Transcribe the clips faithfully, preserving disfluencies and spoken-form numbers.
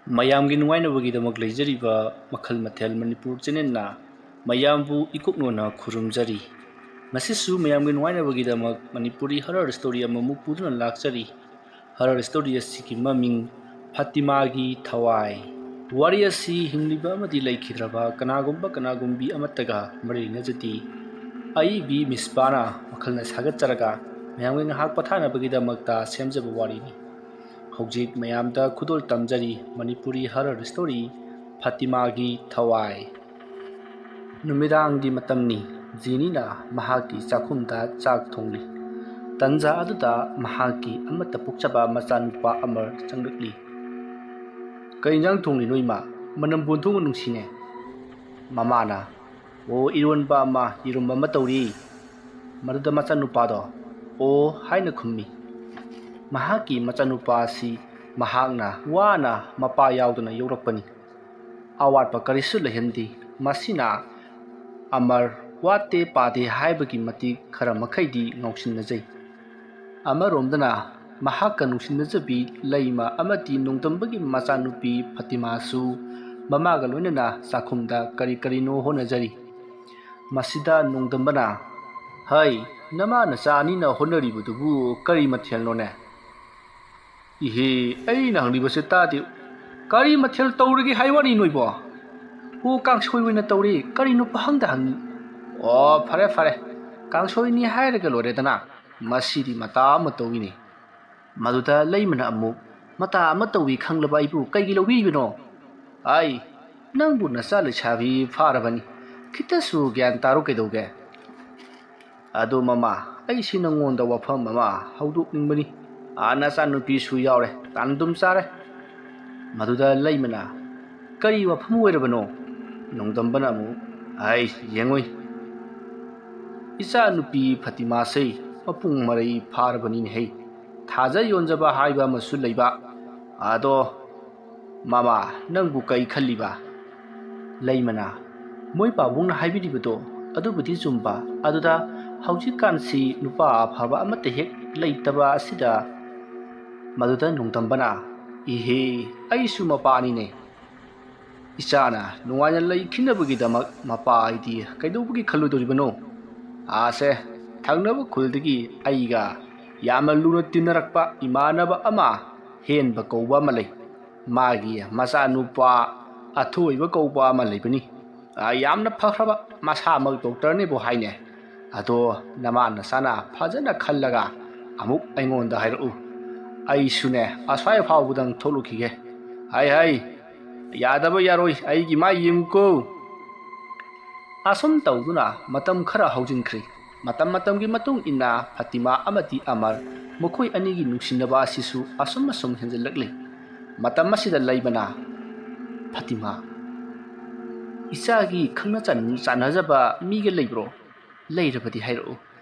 ꯃꯌꯥꯝꯒꯤ ꯅꯨꯡꯉꯥꯏꯅꯕꯒꯤꯗꯃꯛ ꯂꯩꯖꯔꯤꯕ ꯃꯈꯜ ꯃꯊꯦꯜ ꯃꯅꯤꯄꯨꯔ ꯆꯦꯅꯦꯜꯅ ꯃꯌꯥꯝꯕꯨ ꯏꯀꯨꯛꯅꯣꯅ ꯈꯨꯔꯨꯝꯖꯔꯤ꯫ ꯉꯁꯤꯁꯨ ꯃꯌꯥꯝꯒꯤ ꯅꯨꯡꯉꯥꯏꯅꯕꯒꯤꯗꯃꯛ ꯃꯅꯤꯄꯨꯔꯤ ꯍꯔꯔ ꯁ꯭ꯇꯣꯔꯤ ꯑꯃꯃꯨꯛ ꯄꯨꯗꯨꯅ ꯂꯥꯛꯆꯔꯤ꯫ ꯍꯔꯔ ꯁ꯭ꯇꯣꯔꯤ ꯑꯁꯤꯒꯤ ꯃꯃꯤꯡ ꯐꯥꯇꯤꯃꯥꯒꯤ ꯊꯋꯥꯏ꯫ ꯋꯥꯔꯤ ꯑꯁꯤ ꯍꯤꯡꯂꯤꯕ ꯑꯃꯗꯤ ꯂꯩꯈꯤꯗ꯭ꯔꯕ ꯀꯅꯥꯒꯨꯝꯕ ꯀꯅꯥꯒꯨꯝꯕꯤ ꯑꯃꯠꯇꯒ ꯃꯔꯤ ꯂꯩꯅꯖꯗꯦ꯫ ꯑꯏꯕꯤ ꯃꯤꯁꯄꯥꯅ ꯋꯥꯈꯜꯅ ꯁꯥꯒꯠꯆꯔꯒ ꯃꯌꯥꯝꯒꯤ ꯉꯥꯏꯍꯥꯛ ꯄꯣꯊꯥꯅꯕꯒꯤꯗꯃꯛꯇ ꯁꯦꯝꯖꯕ ꯋꯥꯔꯤꯅꯤ꯫ ꯍꯧꯖꯤꯛ ꯃꯌꯥꯝꯗ ꯈꯨꯗꯣꯜ ꯇꯝꯖꯔꯤ ꯃꯅꯤꯄꯨꯔꯤ ꯍꯔꯔ ꯁ꯭ꯇꯣꯔꯤ ꯐꯥꯇꯤꯃꯥꯒꯤ ꯊꯋꯥꯏ꯫ ꯅꯨꯃꯤꯗꯥꯡꯒꯤ ꯃꯇꯝꯅꯤ꯫ ꯖꯦꯅꯤꯅ ꯃꯍꯥꯛꯀꯤ ꯆꯥꯛꯈꯨꯝꯗ ꯆꯥꯛ ꯊꯣꯡꯂꯤ꯫ ꯇꯟꯖꯥ ꯑꯗꯨꯗ ꯃꯍꯥꯛꯀꯤ ꯑꯃꯠꯇ ꯄꯣꯛꯆꯕ ꯃꯆꯥꯅꯨꯄꯥ ꯑꯃꯔ ꯆꯪꯂꯛꯂꯤ꯫ "ꯀꯩ ꯏꯟꯖꯥꯡ ꯊꯣꯡꯂꯤꯅꯣ, ꯏꯃꯥ? ꯃꯅꯝꯕꯨ ꯑꯣꯟꯊꯣꯛꯅ ꯅꯨꯡꯁꯤꯅꯦ꯫" ꯃꯃꯥꯅ, "ꯑꯣ, ꯏꯔꯣꯟꯕ ꯑꯃ, ꯌꯦꯔꯨꯝ ꯑꯃ ꯇꯧꯔꯤ꯫" ꯃꯗꯨꯗ ꯃꯆꯥꯅꯨꯄꯥꯗꯣ, "ꯑꯣ" ꯍꯥꯏꯅ ꯈꯨꯝꯃꯤ꯫ ꯃꯍꯥꯛꯀꯤ ꯃꯆꯥꯅꯨꯄꯥ ꯑꯁꯤ ꯃꯍꯥꯛꯅ ꯋꯥꯅ ꯃꯄꯥ ꯌꯥꯎꯗꯅ ꯌꯣꯛꯂꯛꯄꯅꯤ꯫ ꯑꯋꯥꯠꯄ ꯀꯔꯤꯁꯨ ꯂꯩꯍꯟꯗꯦ꯫ ꯃꯁꯤꯅ ꯑꯃꯔ ꯋꯥꯠꯇꯦ ꯄꯥꯗꯦ ꯍꯥꯏꯕꯒꯤ ꯃꯇꯤꯛ ꯈꯔ ꯃꯈꯩꯗꯤ ꯉꯥꯎꯁꯤꯟꯅꯖꯩ꯫ ꯑꯃꯔꯣꯝꯗꯅ ꯃꯍꯥꯛꯀ ꯅꯨꯡꯁꯤꯅꯖꯕꯤ ꯂꯩꯃ ꯑꯃꯗꯤ ꯅꯣꯡꯗꯝꯕꯒꯤ ꯃꯆꯥꯅꯨꯄꯤ ꯐꯥꯇꯤꯃꯥꯁꯨ ꯃꯃꯥꯒ ꯂꯣꯏꯅꯅ ꯆꯥꯛꯈꯨꯝꯗ ꯀꯔꯤ ꯀꯔꯤꯅꯣ ꯍꯣꯠꯅꯖꯔꯤ꯫ ꯃꯁꯤꯗ ꯅꯣꯡꯗꯝꯕꯅ, "ꯍꯩ, ꯅꯃꯥ ꯅꯆꯥ ꯑꯅꯤꯅ ꯍꯣꯠꯅꯔꯤꯕꯗꯨꯕꯨ ꯀꯔꯤ ꯃꯊꯦꯜꯅꯣꯅꯦ?" "ꯏꯍꯦ, ꯑꯩꯅ ꯍꯪꯂꯤꯕꯁꯦ ꯇꯥꯗꯦ꯫ ꯀꯔꯤ ꯃꯊꯦꯜ ꯇꯧꯔꯒꯦ ꯍꯥꯏ ꯋꯥꯅꯤ ꯅꯣꯏꯕꯣ?" "ꯑꯣ, ꯀꯥꯡꯁꯣꯏ ꯑꯣꯏꯅ ꯇꯧꯔꯦ꯫ ꯀꯔꯤꯅꯣ ꯄꯍꯪꯗ ꯍꯪꯉꯤ?" "ꯑꯣ, ꯐꯔꯦ, ꯐꯔꯦ꯫ ꯀꯥꯡꯁꯣꯏꯅꯤ ꯍꯥꯏꯔꯒ ꯂꯣꯏꯔꯦꯗꯅ꯫ ꯃꯁꯤꯗꯤ ꯃꯇꯥ ꯑꯃ ꯇꯧꯏꯅꯦ꯫" ꯃꯗꯨꯗ ꯂꯩꯃꯅ ꯑꯃꯨꯛ, "ꯃꯇꯥ ꯑꯃ ꯇꯧꯏ ꯈꯪꯂꯕ ꯑꯩꯕꯨ ꯀꯩꯒꯤ ꯂꯧꯕꯤꯔꯤꯕꯅꯣ?" "ꯑꯩ, ꯅꯪꯕꯨ ꯅꯆꯥ ꯂꯩꯁꯥꯕꯤ ꯐꯥꯔꯕꯅꯤ꯫ ꯈꯤꯇꯁꯨ ꯒ꯭ꯌꯥꯟ ꯇꯥꯔꯣ ꯀꯩꯗꯧꯒꯦ?" "ꯑꯗꯨ ꯃꯃꯥ, ꯑꯩꯁꯤ ꯅꯉꯣꯟꯗ ꯋꯥꯐꯝ ꯑꯃ ꯍꯧꯗꯣꯛꯅꯤꯡꯕꯅꯤ꯫ ꯑꯥ, ꯅꯆꯥꯅꯨꯄꯤꯁꯨ ꯌꯥꯎꯔꯦ, ꯇꯥꯟꯗꯨꯝ ꯆꯥꯔꯦ꯫" ꯃꯗꯨꯗ ꯂꯩꯃꯅ, "ꯀꯔꯤ ꯋꯥꯐꯝ ꯑꯣꯏꯔꯕꯅꯣ?" ꯅꯣꯡꯗꯝꯕꯅ ꯑꯃꯨꯛ, "ꯑꯩ ꯌꯦꯡꯉꯨꯏ, ꯏꯆꯥꯅꯨꯄꯤ ꯐꯇꯤꯃꯥꯁꯦ ꯃꯄꯨꯡ ꯃꯔꯩ ꯐꯥꯔꯕꯅꯤꯅꯦꯍꯦ꯫ ꯊꯥꯖ ꯌꯣꯟꯖꯕ ꯍꯥꯏꯕ ꯑꯃꯁꯨ ꯂꯩꯕ꯫ ꯑꯗꯣ ꯃꯃꯥ, ꯅꯪꯕꯨ ꯀꯩ ꯈꯜꯂꯤꯕ?" ꯂꯩꯃꯅ, "ꯃꯣꯏ ꯄꯥꯕꯨꯡꯅ ꯍꯥꯏꯕꯤꯔꯤꯕꯗꯣ ꯑꯗꯨꯕꯨꯗꯤ ꯆꯨꯝꯕ꯫ ꯑꯗꯨꯗ ꯍꯧꯖꯤꯛꯀꯥꯟꯁꯤ ꯅꯨꯄꯥ ꯑꯐꯕ ꯑꯃꯠꯇ ꯍꯦꯛ ꯂꯩꯇꯕ ꯑꯁꯤꯗ꯫" ꯃꯗꯨꯗ ꯅꯣꯡꯗꯝꯕꯅ, "ꯏꯍꯦ, ꯑꯩꯁꯨ ꯃꯄꯥꯅꯤꯅꯦ꯫ ꯏꯆꯥꯅ ꯅꯨꯡꯉꯥꯏꯅ ꯂꯩꯈꯤꯅꯕꯒꯤꯗꯃꯛ ꯃꯄꯥ ꯑꯩꯗꯤ ꯀꯩꯗꯧꯕꯒꯤ ꯈꯜꯂꯣꯏꯗꯣꯔꯤꯕꯅꯣ? ꯑꯥꯁꯦ, ꯊꯪꯅꯕ ꯈꯨꯜꯗꯒꯤ ꯑꯩꯒ ꯌꯥꯝꯅ ꯂꯨꯅ ꯇꯤꯟꯅꯔꯛꯄ ꯏꯃꯥꯟꯅꯕ ꯑꯃ ꯍꯦꯟꯕ ꯀꯧꯕ ꯑꯃ ꯂꯩ꯫ ꯃꯥꯒꯤ ꯃꯆꯥꯅꯨꯄꯥ ꯑꯊꯣꯏꯕ ꯀꯧꯕ ꯑꯃ ꯂꯩꯕꯅꯤ꯫ ꯑ, ꯌꯥꯝꯅ ꯐꯈ꯭ꯔꯕ, ꯃꯁꯥꯃꯛ ꯗꯣꯛꯇꯔꯅꯦꯕꯨ ꯍꯥꯏꯅꯦ꯫ ꯑꯗꯣ ꯅꯃꯥ ꯅꯆꯥꯅ ꯐꯖꯅ ꯈꯜꯂꯒ ꯑꯃꯨꯛ ꯑꯩꯉꯣꯟꯗ ꯍꯥꯏꯔꯛꯎ꯫ ꯑꯩꯁꯨꯅꯦ, ꯑꯁ꯭ꯋꯥꯏ ꯐꯥꯎꯕꯗꯪ ꯊꯣꯛꯂꯨꯈꯤꯒꯦ꯫ ꯍꯥꯏ ꯍꯥꯏ, ꯌꯥꯗꯕ ꯌꯥꯔꯣꯏ, ꯑꯩꯒꯤ ꯃꯥꯏ ꯌꯦꯡꯉꯨꯀꯣ"꯫ ꯑꯁꯨꯝ ꯇꯧꯗꯨꯅ ꯃꯇꯝ ꯈꯔ ꯍꯧꯖꯤꯟꯈ꯭ꯔꯦ꯫ ꯃꯇꯝ ꯃꯇꯝꯒꯤ ꯃꯇꯨꯡ ꯏꯟꯅ ꯐꯥꯇꯤꯃꯥ ꯑꯃꯗꯤ ꯑꯃꯔ, ꯃꯈꯣꯏ ꯑꯅꯤꯒꯤ ꯅꯨꯡꯁꯤꯅꯕ ꯑꯁꯤꯁꯨ ꯑꯁꯨꯝ ꯑꯁꯨꯝ ꯍꯦꯟꯖꯜꯂꯛꯂꯤ꯫ ꯃꯇꯝ ꯑꯁꯤꯗ ꯂꯩꯃꯅ, "ꯐꯥꯇꯤꯃꯥ, ꯏꯆꯥꯒꯤ ꯈꯪꯅ ꯆꯥꯟ-, ꯆꯥꯟꯅꯖꯕ ꯃꯤꯒ ꯂꯩꯕ꯭ꯔꯣ? ꯂꯩꯔꯕꯗꯤ ꯍꯥꯏꯔꯛꯎ꯫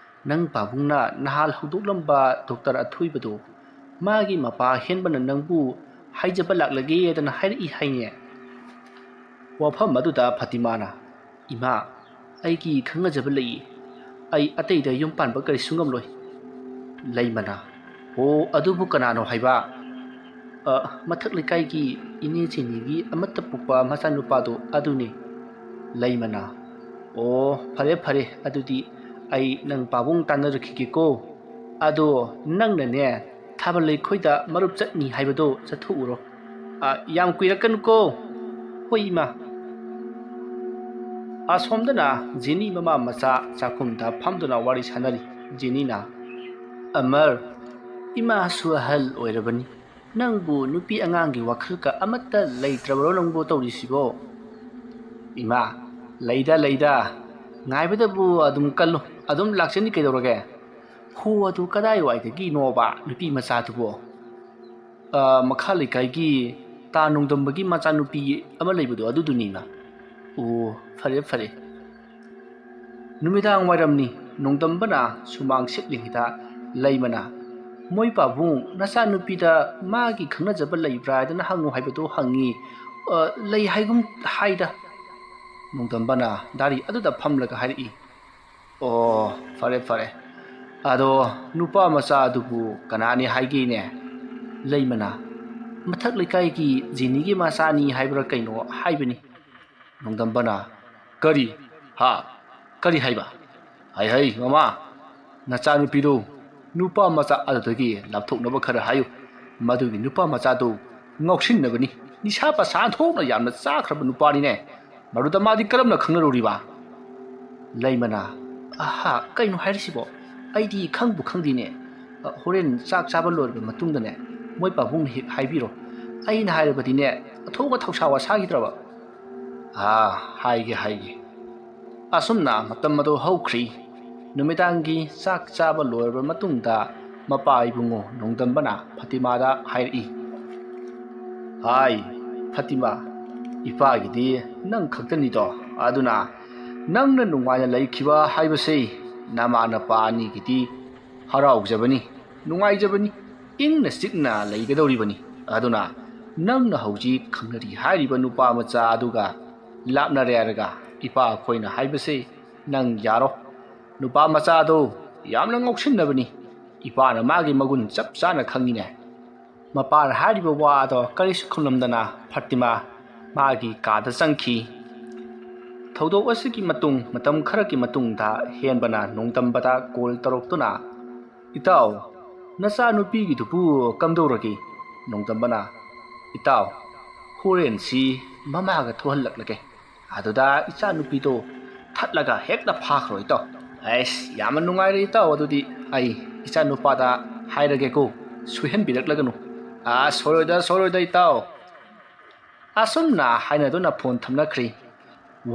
ꯅꯪ ꯄꯥꯕꯨꯡꯅ ꯅꯍꯥꯜ ꯍꯧꯗꯣꯛꯂꯝꯕ ꯗꯣꯛꯇꯔ ꯑꯊꯣꯏꯕꯗꯣ, ꯃꯥꯒꯤ ꯃꯄꯥ ꯍꯦꯟꯕꯅ ꯅꯪꯕꯨ ꯍꯥꯏꯖꯕ ꯂꯥꯛꯂꯒꯦꯗꯅ ꯍꯥꯏꯔꯛꯏ ꯍꯥꯏꯅꯦ"꯫ ꯋꯥꯐꯝ ꯑꯗꯨꯗ ꯐꯥꯇꯤꯃꯥꯅ, "ꯏꯃꯥ, ꯑꯩꯒꯤ ꯈꯪꯅꯖꯕ ꯂꯩꯌꯦ꯫ ꯑꯩ ꯑꯇꯩꯗ ꯌꯨꯝ ꯄꯥꯟꯕ ꯀꯔꯤꯁꯨ ꯉꯝꯂꯣꯏ"꯫ ꯂꯩꯃꯅ, "ꯑꯣ, ꯑꯗꯨꯕꯨ ꯀꯅꯥꯅꯣ ꯍꯥꯏꯕ?" "ꯑ, ꯃꯊꯛ ꯂꯩꯀꯥꯏꯒꯤ ꯏꯅꯦ ꯆꯦꯅꯤꯒꯤ ꯑꯃꯠꯇ ꯄꯣꯛꯄ ꯃꯆꯥꯅꯨꯄꯥꯗꯣ ꯑꯗꯨꯅꯤ"꯫ ꯂꯩꯃꯅ, "ꯑꯣ, ꯐꯔꯦ ꯐꯔꯦ, ꯑꯗꯨꯗꯤ ꯑꯩ ꯅꯪ ꯄꯥꯕꯨꯡ ꯇꯥꯟꯅꯔꯛꯈꯤꯒꯦꯀꯣ꯫ ꯑꯗꯣ ꯅꯪꯅꯅꯦ, ꯊꯥꯕꯜ ꯂꯩꯈꯣꯏꯗ ꯃꯔꯨꯞ ꯆꯠꯅꯤ ꯍꯥꯏꯕꯗꯣ ꯆꯠꯊꯣꯛꯎꯔꯣ꯫ ꯑ, ꯌꯥꯝ ꯀꯨꯏꯔꯛꯀꯅꯨꯀꯣ"꯫ "ꯍꯣꯏ, ꯏꯃꯥ"꯫ ꯑꯁꯣꯝꯗꯅ ꯖꯦꯅꯤ ꯃꯃꯥ ꯃꯆꯥ ꯆꯥꯛꯈꯨꯝꯗ ꯐꯝꯗꯨꯅ ꯋꯥꯔꯤ ꯁꯥꯟꯅꯔꯤ꯫ ꯖꯦꯅꯤꯅ, "ꯑꯃꯔ, ꯏꯃꯥꯁꯨ ꯑꯍꯜ ꯑꯣꯏꯔꯕꯅꯤ꯫ ꯅꯪꯕꯨ ꯅꯨꯄꯤ ꯑꯉꯥꯡꯒꯤ ꯋꯥꯈꯜꯒ ꯑꯃꯠꯇ ꯂꯩꯇ꯭ꯔꯕ꯭ꯔꯣ ꯅꯪꯕꯨ ꯇꯧꯔꯤꯁꯤꯕꯣ?" "ꯏꯃꯥ, ꯂꯩꯗ, ꯂꯩꯗ꯫ ꯉꯥꯏꯕꯗꯕꯨ ꯑꯗꯨꯝ ꯀꯜꯂꯨ꯫ ꯑꯗꯨꯝ ꯂꯥꯛꯆꯅꯤ ꯀꯩꯗꯧꯔꯒꯦ?" "ꯍꯣ, ꯑꯗꯨ ꯀꯗꯥꯏꯋꯥꯏꯗꯒꯤꯅꯣꯕ ꯅꯨꯄꯤ ꯃꯆꯥꯗꯨꯕꯣ?" "ꯑ, ꯃꯈꯥ ꯂꯩꯀꯥꯏꯒꯤ ꯇꯥ ꯅꯣꯡꯗꯝꯕꯒꯤ ꯃꯆꯥꯅꯨꯄꯤ ꯑꯃ ꯂꯩꯕꯗꯣ ꯑꯗꯨꯗꯨꯅꯤꯅ"꯫ "ꯑꯣ, ꯐꯔꯦ, ꯐꯔꯦ"꯫ ꯅꯨꯃꯤꯗꯥꯡ ꯋꯥꯏꯔꯝꯅꯤ꯫ ꯅꯣꯡꯗꯝꯕꯅ ꯁꯨꯃꯥꯡ ꯁꯤꯠꯂꯤꯉꯩꯗ ꯂꯩꯃꯅ, "ꯃꯣꯏ ꯄꯥꯕꯨꯡ, ꯅꯆꯥꯅꯨꯄꯤꯗ ꯃꯥꯒꯤ ꯈꯪꯅꯖꯕ ꯂꯩꯕ꯭ꯔꯥ ꯍꯥꯏꯗꯅ ꯍꯪꯉꯨ ꯍꯥꯏꯕꯗꯣ ꯍꯪꯉꯤ꯫ ꯑ, ꯂꯩ ꯍꯥꯏꯒꯨꯝ ꯍꯥꯏꯗ"꯫ ꯅꯣꯡꯗꯝꯕꯅ ꯗꯥꯔꯤ ꯑꯗꯨꯗ ꯐꯝꯂꯒ ꯍꯥꯏꯔꯛꯏ꯫ "ꯑꯣ, ꯐꯔꯦ, ꯐꯔꯦ꯫ ꯑꯗꯣ ꯅꯨꯄꯥ ꯃꯆꯥ ꯑꯗꯨꯕꯨ ꯀꯅꯥꯅꯤ ꯍꯥꯏꯒꯦꯅꯦ?" ꯂꯩꯃꯅ, ꯃꯊꯛ ꯂꯩꯀꯥꯏꯒꯤ ꯖꯤꯅꯤꯒꯤ ꯃꯆꯥꯅꯤ ꯍꯥꯏꯕ꯭ꯔꯥ ꯀꯩꯅꯣ ꯍꯥꯏꯕꯅꯤ꯫ ꯅꯣꯡꯗꯝꯕꯅ, "ꯀꯔꯤ? ꯍꯥ? ꯀꯔꯤ ꯍꯥꯏꯕ? ꯍꯩ ꯍꯩ, ꯃꯃꯥ, ꯅꯆꯥꯅꯨꯄꯤꯗꯨ ꯅꯨꯄꯥ ꯃꯆꯥ ꯑꯗꯨꯗꯒꯤ ꯂꯥꯞꯊꯣꯛꯅꯕ ꯈꯔ ꯍꯥꯏꯌꯨ꯫ ꯃꯗꯨꯒꯤ ꯅꯨꯄꯥ ꯃꯆꯥꯗꯨ ꯉꯥꯎꯁꯤꯟꯅꯕꯅꯤ, ꯅꯤꯁꯥ ꯄꯁꯥ ꯊꯣꯛꯅ ꯌꯥꯝꯅ ꯆꯥꯈ꯭ꯔꯕ ꯅꯨꯄꯥꯅꯤꯅꯦ꯫ ꯃꯗꯨꯗ ꯃꯥꯗꯤ ꯀꯔꯝꯅ ꯈꯪꯅꯔꯨꯔꯤꯕ?" ꯂꯩꯃꯅ, "ꯑꯍꯥ, ꯀꯩꯅꯣ ꯍꯥꯏꯔꯤꯁꯤꯕꯣ? ꯑꯩꯗꯤ ꯈꯪꯕꯨ ꯈꯪꯗꯦꯅꯦ꯫ ꯑ, ꯍꯣꯔꯦꯟ ꯆꯥꯛ ꯆꯥꯕ ꯂꯣꯏꯔꯕ ꯃꯇꯨꯡꯗꯅꯦ, ꯃꯣꯏ ꯄꯥꯕꯨꯡꯅ ꯍꯦꯛ ꯍꯥꯏꯕꯤꯔꯣ꯫ ꯑꯩꯅ ꯍꯥꯏꯔꯕꯗꯤꯅꯦ, ꯑꯊꯣꯛ ꯑꯊꯧꯁꯥ ꯋꯥꯁꯥꯈꯤꯗ꯭ꯔꯕ?" "ꯑꯥ, ꯍꯥꯏꯒꯦ, ꯍꯥꯏꯒꯦ꯫" ꯑꯁꯨꯝꯅ ꯃꯇꯝ ꯑꯗꯨ ꯍꯧꯈ꯭ꯔꯤ꯫ ꯅꯨꯃꯤꯗꯥꯡꯒꯤ ꯆꯥꯛ ꯆꯥꯕ ꯂꯣꯏꯔꯕ ꯃꯇꯨꯡꯗ ꯃꯄꯥ ꯏꯕꯨꯡꯉꯣ ꯅꯣꯡꯗꯝꯕꯅ ꯐꯇꯤꯃꯥꯗ ꯍꯥꯏꯔꯛꯏ, "ꯍꯥꯏ, ꯐꯇꯤꯃꯥ, ꯏꯄꯥꯒꯤꯗꯤ ꯅꯪ ꯈꯛꯇꯅꯤꯗꯣ, ꯑꯗꯨꯅ ꯅꯪꯅ ꯅꯨꯡꯉꯥꯏꯅ ꯂꯩꯈꯤꯕ ꯍꯥꯏꯕꯁꯤ ꯅꯃꯥ ꯅꯄꯥ ꯑꯅꯤꯒꯤꯗꯤ ꯍꯔꯥꯎꯖꯕꯅꯤ, ꯅꯨꯡꯉꯥꯏꯖꯕꯅꯤ, ꯏꯪꯅ ꯆꯤꯛꯅ ꯂꯩꯒꯗꯧꯔꯤꯕꯅꯤ꯫ ꯑꯗꯨꯅ ꯅꯪꯅ ꯍꯧꯖꯤꯛ ꯈꯪꯅꯔꯤ ꯍꯥꯏꯔꯤꯕ ꯅꯨꯄꯥ ꯃꯆꯥ ꯑꯗꯨꯒ ꯂꯥꯞꯅꯔꯦ ꯍꯥꯏꯔꯒ ꯏꯄꯥ ꯑꯩꯈꯣꯏꯅ ꯍꯥꯏꯕꯁꯤ ꯅꯪ ꯌꯥꯔꯣ꯫ ꯅꯨꯄꯥ ꯃꯆꯥ ꯑꯗꯨ ꯌꯥꯝꯅ ꯉꯥꯎꯁꯤꯟꯅꯕꯅꯤ꯫ ꯏꯄꯥꯅ ꯃꯥꯒꯤ ꯃꯒꯨꯟ ꯆꯞ ꯆꯥꯅ ꯈꯪꯉꯤꯅꯦ꯫" ꯃꯄꯥꯅ ꯍꯥꯏꯔꯤꯕ ꯋꯥ ꯑꯗꯣ ꯀꯔꯤꯁꯨ ꯈꯨꯝꯂꯝꯗꯅ ꯐꯥꯇꯤꯃꯥ ꯃꯥꯒꯤ ꯀꯥꯗ ꯆꯪꯈꯤ꯫ ꯊꯧꯗꯣꯛ ꯑꯁꯤꯒꯤ ꯃꯇꯨꯡ ꯃꯇꯝ ꯈꯔꯒꯤ ꯃꯇꯨꯡꯗ ꯍꯦꯟꯕꯅ ꯅꯣꯡꯗꯝꯕꯗ ꯀꯣꯜ ꯇꯧꯔꯛꯇꯨꯅ, "ꯏꯇꯥꯎ, ꯅꯆꯥꯅꯨꯄꯤꯒꯤꯗꯨꯕꯨ ꯀꯝꯗꯧꯔꯒꯦ?" ꯅꯣꯡꯗꯝꯕꯅ, "ꯏꯇꯥꯎ, ꯍꯣꯔꯦꯟꯁꯤ ꯃꯃꯥꯒ ꯊꯣꯛꯍꯜꯂꯛꯂꯒꯦ꯫ ꯑꯗꯨꯗ ꯏꯆꯥꯅꯨꯄꯤꯗꯣ ꯊꯠꯂꯒ ꯍꯦꯛꯇ ꯐꯥꯈ꯭ꯔꯣ ꯏꯇꯥꯎ꯫" "ꯑꯩꯁ, ꯌꯥꯝꯅ ꯅꯨꯡꯉꯥꯏꯔꯦ ꯏꯇꯥꯎ, ꯑꯗꯨꯗꯤ ꯑꯩ ꯏꯆꯥꯅꯨꯄꯥꯗ ꯍꯥꯏꯔꯒꯦꯀꯣ, ꯁꯣꯏꯍꯟꯕꯤꯔꯛꯂꯒꯅꯨ꯫" "ꯑꯥ, ꯁꯣꯏꯔꯣꯏꯗ, ꯁꯣꯏꯔꯣꯏꯗ ꯏꯇꯥꯎ꯫" ꯑꯁꯨꯝꯅ ꯍꯥꯏꯅꯗꯨꯅ ꯐꯣꯟ ꯊꯝꯅꯈ꯭ꯔꯦ꯫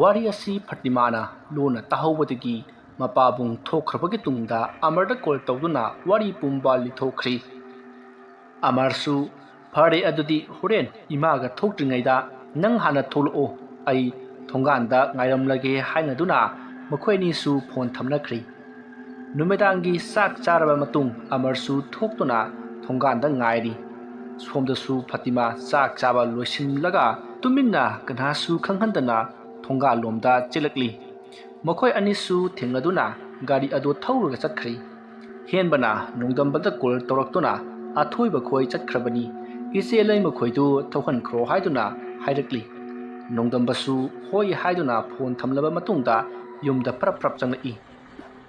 ꯋꯥꯔꯤ ꯑꯁꯤ ꯐꯇꯤꯃꯥꯅ ꯂꯣꯟꯅ ꯇꯥꯍꯧꯕꯗꯒꯤ ꯃꯄꯥꯕꯨꯡ ꯊꯣꯛꯈ꯭ꯔꯕꯒꯤ ꯇꯨꯡꯗ ꯑꯃꯔꯗ ꯀꯣꯜ ꯇꯧꯗꯨꯅ ꯋꯥꯔꯤ ꯄꯨꯝꯕ ꯂꯤꯊꯣꯛꯈ꯭ꯔꯦ꯫ ꯑꯃꯔꯁꯨ, "ꯐꯔꯦ, ꯑꯗꯨꯗꯤ ꯍꯣꯔꯦꯟ ꯏꯃꯥꯒ ꯊꯣꯛꯇ꯭ꯔꯤꯉꯩꯗ ꯅꯪ ꯍꯥꯟꯅ ꯊꯣꯛꯂꯛꯑꯣ, ꯑꯩ ꯊꯣꯡꯒꯥꯟꯗ ꯉꯥꯏꯔꯝꯂꯒꯦ" ꯍꯥꯏꯅꯗꯨꯅ ꯃꯈꯣꯏ ꯑꯅꯤꯁꯨ ꯐꯣꯟ ꯊꯝꯅꯈ꯭ꯔꯦ꯫ ꯅꯨꯃꯤꯗꯥꯡꯒꯤ ꯆꯥꯛ ꯆꯥꯔꯕ ꯃꯇꯨꯡ ꯑꯃꯔꯁꯨ ꯊꯣꯛꯇꯨꯅ ꯊꯣꯡꯒꯥꯟꯗ ꯉꯥꯏꯔꯤ꯫ ꯁꯣꯝꯗꯁꯨ ꯐꯥꯇꯤꯃꯥ ꯆꯥꯛ ꯆꯥꯕ ꯂꯣꯏꯁꯤꯜꯂꯒ ꯇꯨꯃꯤꯟꯅ ꯀꯅꯥꯁꯨ ꯈꯪꯍꯟꯗꯅ ꯊꯣꯡꯒꯥꯜꯂꯣꯝꯗ ꯆꯦꯜꯂꯛꯂꯤ꯫ ꯃꯈꯣꯏ ꯑꯅꯤꯁꯨ ꯊꯦꯡꯅꯗꯨꯅ ꯒꯥꯔꯤ ꯑꯗꯨ ꯊꯧꯔꯒ ꯆꯠꯈ꯭ꯔꯦ꯫ ꯍꯦꯟꯕꯅ ꯅꯣꯡꯗꯝꯕꯗ ꯀꯣꯜ ꯇꯧꯔꯛꯇꯨꯅ ꯑꯊꯣꯏꯕ ꯈꯣꯏ ꯆꯠꯈ꯭ꯔꯕꯅꯤ, ꯏꯆꯦ ꯂꯩꯃꯈꯣꯏꯗꯨ ꯊꯣꯛꯍꯟꯈ꯭ꯔꯣ ꯍꯥꯏꯗꯨꯅ ꯍꯥꯏꯔꯛꯂꯤ꯫ ꯅꯣꯡꯗꯝꯕꯁꯨ ꯍꯣꯏ ꯍꯥꯏꯗꯨꯅ ꯐꯣꯟ ꯊꯝꯂꯕ ꯃꯇꯨꯡꯗ ꯌꯨꯝꯗ ꯄ꯭ꯔꯞ ꯄ꯭ꯔꯞ ꯆꯪꯂꯛꯏ꯫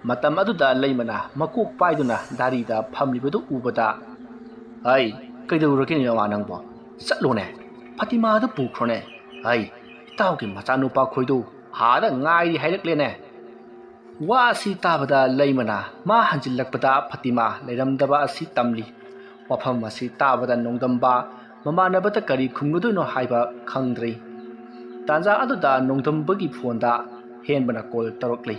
ꯃꯇꯝ ꯑꯗꯨꯗ ꯂꯩꯃꯅ ꯃꯀꯣꯛ ꯄꯥꯏꯗꯨꯅ ꯗꯥꯔꯤꯗ ꯐꯝꯂꯤꯕꯗꯨ ꯎꯕꯗ, "ꯑꯩ, ꯀꯩꯗꯧꯔꯒꯦꯅꯦ ꯃꯃꯥ ꯅꯪꯕꯣ? ꯆꯠꯂꯣꯅꯦ, ꯐꯇꯤꯃꯥꯗꯨ ꯄꯨꯈ꯭ꯔꯣꯅꯦ꯫ ꯑꯩ, ꯏꯇꯥꯎꯒꯤ ꯃꯆꯥꯅꯨꯄꯥ ꯈꯣꯏꯗꯨ ꯑꯥꯗ ꯉꯥꯏꯔꯤ ꯍꯥꯏꯔꯛꯂꯦꯅꯦ"꯫ ꯋꯥ ꯑꯁꯤ ꯇꯥꯕꯗ ꯂꯩꯃꯅ ꯃꯥ ꯍꯟꯖꯤꯜꯂꯛꯄꯗ ꯐꯇꯤꯃꯥ ꯂꯩꯔꯝꯗꯕ ꯑꯁꯤ ꯇꯝꯂꯤ꯫ ꯋꯥꯐꯝ ꯑꯁꯤ ꯇꯥꯕꯗ ꯅꯣꯡꯗꯝꯕ ꯃꯃꯥꯟꯅꯕꯗ ꯀꯔꯤ ꯈꯨꯝꯒꯗꯣꯏꯅꯣ ꯍꯥꯏꯕ ꯈꯪꯗ꯭ꯔꯤ꯫ ꯇꯥꯟꯖꯥ ꯑꯗꯨꯗ ꯅꯣꯡꯗꯝꯕꯒꯤ ꯐꯣꯟꯗ ꯍꯦꯟꯕꯅ ꯀꯣꯜ ꯇꯧꯔꯛꯂꯤ꯫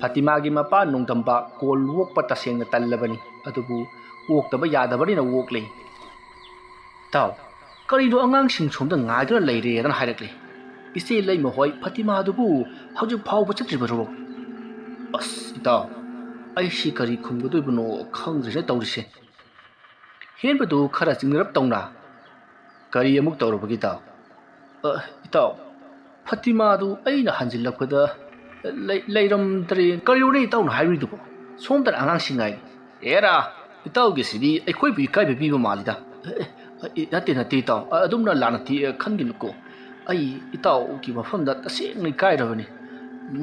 ꯐꯇꯤꯃꯥꯒꯤ ꯃꯄꯥ ꯅꯣꯡꯗꯝꯕ ꯀꯣꯜ ꯑꯣꯛꯄ ꯇꯁꯦꯡꯅ ꯇꯜꯂꯕꯅꯤ, ꯑꯗꯨꯕꯨ ꯑꯣꯛꯇꯕ ꯌꯥꯗꯕꯅꯤꯅ ꯑꯣꯛꯂꯤ꯫ "ꯏꯇꯥꯎ, ꯀꯔꯤꯅꯣ ꯑꯉꯥꯡꯁꯤꯡ ꯁꯣꯝꯗ ꯉꯥꯏꯗꯨꯅ ꯂꯩꯔꯦꯗꯅ ꯍꯥꯏꯔꯛꯂꯤ? ꯏꯆꯦ ꯂꯩꯃ ꯍꯣꯏ ꯐꯇꯤꯃꯥꯗꯨꯕꯨ ꯍꯧꯖꯤꯛ ꯐꯥꯎꯕ ꯆꯠꯇ꯭ꯔꯤꯕꯔꯣ?" "ꯑꯁ ꯏꯇꯥꯎ, ꯑꯩꯁꯤ ꯀꯔꯤ ꯈꯨꯝꯒꯗꯣꯏꯕꯅꯣ ꯈꯪꯗ꯭ꯔꯤꯅ ꯇꯧꯔꯤꯁꯦ"꯫ ꯍꯦꯟꯕꯗꯨ ꯈꯔ ꯆꯤꯡꯅꯔꯞ ꯇꯧꯅ, "ꯀꯔꯤ ꯑꯃꯨꯛ ꯇꯧꯔꯕꯒꯦ ꯏꯇꯥꯎ?" "ꯑ, ꯏꯇꯥꯎ, ꯐꯇꯤꯃꯥꯗꯨ ꯑꯩꯅ ꯍꯟꯖꯤꯜꯂꯛꯄꯗ ꯂꯩ-, ꯂꯩꯔꯝꯗ꯭ꯔꯦ"꯫ "ꯀꯔꯤꯅꯣꯅꯦ ꯏꯇꯥꯎꯅ ꯍꯥꯏꯔꯤꯗꯨꯕꯣ? ꯁꯣꯝꯗꯅ ꯑꯉꯥꯡꯁꯤꯡ ꯉꯥꯏꯔꯤ"꯫ "ꯑꯦꯔꯥ, ꯏꯇꯥꯎꯒꯤꯁꯤꯗꯤ ꯑꯩꯈꯣꯏꯕꯨ ꯏꯀꯥꯏꯕ ꯄꯤꯕ ꯃꯥꯜꯂꯤꯗ"꯫ "ꯑꯦ, ꯑꯦ, ꯅꯠꯇꯦ, ꯅꯠꯇꯦ ꯏꯇꯥꯎ, ꯑ-, ꯑꯗꯨꯝꯅ ꯂꯥꯟꯅ ꯇꯤ-, ꯑ, ꯈꯟꯒꯤꯅꯨꯀꯣ꯫ ꯑꯩ ꯏꯇꯥꯎꯒꯤ ꯃꯐꯝꯗ ꯇꯁꯦꯡꯅ ꯏꯀꯥꯏꯔꯕꯅꯤ꯫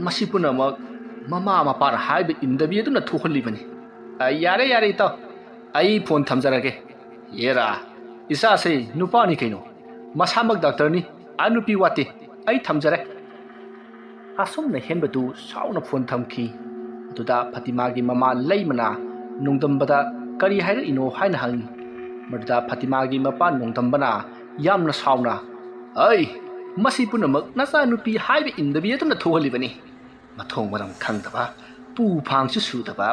ꯃꯁꯤ ꯄꯨꯝꯅꯃꯛ ꯃꯃꯥ ꯃꯄꯥꯅ ꯍꯥꯏꯕ ꯏꯟꯗꯕꯤ ꯑꯗꯨꯅ ꯊꯣꯛꯍꯜꯂꯤꯕꯅꯤ"꯫ "ꯑ, ꯌꯥꯔꯦ, ꯌꯥꯔꯦ ꯏꯇꯥꯎ, ꯑꯩ ꯐꯣꯟ ꯊꯝꯖꯔꯒꯦ"꯫ "ꯑꯦꯔꯥ, ꯏꯆꯥꯁꯦ ꯅꯨꯄꯥꯅꯤ ꯀꯩꯅꯣ, ꯃꯁꯥꯃꯛ ꯗꯥꯛꯇꯔꯅꯤ, ꯑ, ꯅꯨꯄꯤ ꯋꯥꯠꯇꯦ, ꯑꯩ ꯊꯝꯖꯔꯦ"꯫ ꯑꯁꯨꯝꯅ ꯍꯦꯟꯕꯗꯨ ꯁꯥꯎꯅ ꯐꯣꯟ ꯊꯝꯈꯤ꯫ ꯑꯗꯨꯗ ꯐꯇꯤꯃꯥꯒꯤ ꯃꯃꯥ ꯂꯩꯃꯅ ꯅꯣꯡꯗꯝꯕꯗ ꯀꯔꯤ ꯍꯥꯏꯔꯛꯏꯅꯣ ꯍꯥꯏꯅ ꯍꯪꯉꯤ꯫ ꯃꯗꯨꯗ ꯐꯇꯤꯃꯥꯒꯤ ꯃꯄꯥ ꯅꯣꯡꯗꯝꯕꯅ ꯌꯥꯝꯅ ꯁꯥꯎꯅ, "ꯑꯩ, ꯃꯁꯤ ꯄꯨꯝꯅꯃꯛ ꯅꯆꯥꯅꯨꯄꯤ ꯍꯥꯏꯕ ꯏꯟꯗꯕꯤ ꯑꯗꯨꯅ ꯊꯣꯛꯍꯜꯂꯤꯕꯅꯤ꯫ ꯃꯊꯣꯡ ꯃꯔꯝ ꯈꯪꯗꯕ, ꯄꯨ ꯐꯥꯡꯁꯨ ꯁꯨꯗꯕ,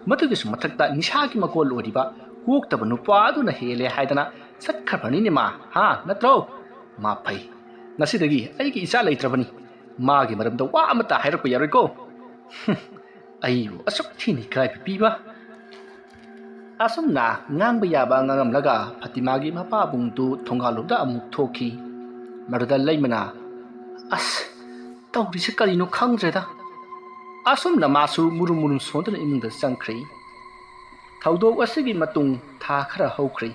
ꯃꯗꯨꯒꯤꯁꯨ ꯃꯊꯛꯇ ꯅꯤꯁꯥꯒꯤ ꯃꯀꯣꯜ ꯑꯣꯏꯔꯤꯕ ꯀꯣꯛꯇꯕ ꯅꯨꯄꯥ ꯑꯗꯨꯅ ꯍꯦꯜꯂꯦ ꯍꯥꯏꯗꯅ ꯆꯠꯈ꯭ꯔꯕꯅꯤꯅꯦ ꯃꯥ, ꯍꯥ, ꯅꯠꯇ꯭ꯔꯣ? ꯃꯥ ꯐꯩ꯫ ꯉꯁꯤꯗꯒꯤ ꯑꯩꯒꯤ ꯏꯆꯥ ꯂꯩꯇ꯭ꯔꯕꯅꯤ꯫ ꯃꯥꯒꯤ ꯃꯔꯝꯗ ꯋꯥ ꯑꯃꯠꯇ ꯍꯥꯏꯔꯛꯄ ꯌꯥꯔꯣꯏꯀꯣ"꯫ "ꯍꯨꯝ, ꯑꯩꯕꯨ ꯑꯁꯨꯛ ꯊꯤꯅ ꯏꯀꯥꯏꯕ ꯄꯤꯕ"꯫ ꯑꯁꯨꯝꯅ ꯉꯥꯡꯕ ꯌꯥꯕ ꯉꯥꯡꯂꯝꯂꯒ ꯐꯇꯤꯃꯥꯒꯤ ꯃꯄꯥꯕꯨꯡꯗꯨ ꯊꯣꯡꯒꯥꯜꯂꯣꯝꯗ ꯑꯃꯨꯛ ꯊꯣꯛꯈꯤ꯫ ꯃꯗꯨꯗ ꯂꯩꯃꯅ, "ꯑꯁ, ꯇꯧꯔꯤꯁꯦ ꯀꯔꯤꯅꯣ ꯈꯪꯗ꯭ꯔꯦꯗ"꯫ ꯑꯁꯨꯝꯅ ꯃꯥꯁꯨ ꯃꯨꯔꯨꯝ ꯃꯨꯔꯨꯝ ꯁꯣꯟꯗꯨꯅ ꯏꯃꯨꯡꯗ ꯆꯪꯈ꯭ꯔꯦ꯫ ꯊꯧꯗꯣꯛ ꯑꯁꯤꯒꯤ ꯃꯇꯨꯡ ꯊꯥ ꯈꯔ ꯍꯧꯈ꯭ꯔꯦ꯫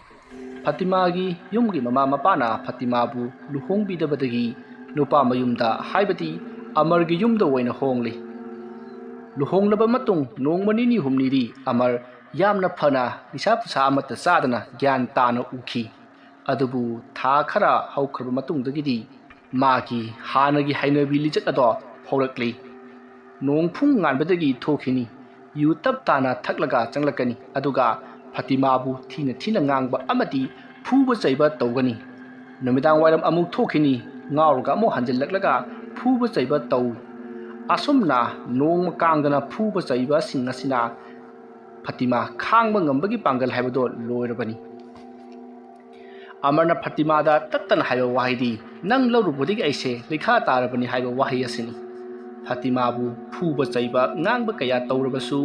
ꯐꯇꯤꯃꯥꯒꯤ ꯌꯨꯝꯒꯤ ꯃꯃꯥ ꯃꯄꯥꯅ ꯐꯇꯤꯃꯥꯕꯨ ꯂꯨꯍꯣꯡꯕꯤꯗꯕꯗꯒꯤ ꯅꯨꯄꯥ ꯃꯌꯨꯝꯗ, ꯍꯥꯏꯕꯗꯤ ꯑꯃꯔꯒꯤ ꯌꯨꯝꯗ ꯑꯣꯏꯅ ꯍꯣꯡꯂꯤ꯫ ꯂꯨꯍꯣꯡꯂꯕ ꯃꯇꯨꯡ ꯅꯣꯡꯃ ꯅꯤꯅꯤ ꯍꯨꯝꯅꯤꯗꯤ ꯑꯃꯔ ꯌꯥꯝꯅ ꯐꯅ ꯅꯤꯁꯥ ꯄꯨꯁꯥ ꯑꯃꯠꯇ ꯆꯥꯗꯅ ꯒ꯭ꯌꯥꯟ ꯇꯥꯅ ꯎꯈꯤ꯫ ꯑꯗꯨꯕꯨ ꯊꯥ ꯈꯔ ꯍꯧꯈ꯭ꯔꯕ ꯃꯇꯨꯡꯗꯒꯤꯗꯤ ꯃꯥꯒꯤ ꯍꯥꯟꯅꯒꯤ ꯍꯩꯅꯕꯤ ꯂꯤꯆꯠ ꯑꯗꯣ ꯍꯧꯔꯛꯂꯤ꯫ ꯅꯣꯡ ꯐꯨꯡ ꯉꯥꯟꯕꯗꯒꯤ ꯊꯣꯛꯈꯤꯅꯤ꯫ ꯌꯨ ꯇꯞ ꯇꯥꯅ ꯊꯛꯂꯒ ꯆꯪꯂꯛꯀꯅꯤ, ꯑꯗꯨꯒ ꯐꯇꯤꯃꯥꯕꯨ ꯊꯤꯅ ꯊꯤꯅ ꯉꯥꯡꯕ ꯑꯃꯗꯤ ꯐꯨꯕ ꯆꯩꯕ ꯇꯧꯒꯅꯤ꯫ ꯅꯨꯃꯤꯗꯥꯡ ꯋꯥꯏꯔꯝ ꯑꯃꯨꯛ ꯊꯣꯛꯈꯤꯅꯤ, ꯉꯥꯎꯔꯒ ꯑꯃꯨꯛ ꯍꯟꯖꯤꯜꯂꯛꯂꯒ ꯐꯨꯕ ꯆꯩꯕ ꯇꯧ꯫ ꯑꯁꯨꯝꯅ ꯅꯣꯡꯃ ꯀꯥꯡꯗꯅ ꯐꯨꯕ ꯆꯩꯕꯁꯤꯡ ꯑꯁꯤꯅ ꯐꯇꯤꯃꯥ ꯈꯥꯡꯕ ꯉꯝꯕꯒꯤ ꯄꯥꯡꯒꯜ ꯍꯥꯏꯕꯗꯣ ꯂꯣꯏꯔꯕꯅꯤ꯫ ꯑꯃꯔꯅ ꯐꯇꯤꯃꯥꯗ ꯇꯠꯇꯅ ꯍꯥꯏꯕ ꯋꯥꯍꯩꯗꯤ, "ꯅꯪ ꯂꯧꯔꯨꯕꯗꯒꯤ ꯑꯩꯁꯦ ꯂꯩꯈꯥ ꯇꯥꯔꯕꯅꯤ" ꯍꯥꯏꯕ ꯋꯥꯍꯩ ꯑꯁꯤꯅꯤ꯫ ꯐꯇꯤꯃꯥꯕꯨ ꯐꯨꯕ ꯆꯩꯕ ꯉꯥꯡꯕ ꯀꯌꯥ ꯇꯧꯔꯕꯁꯨ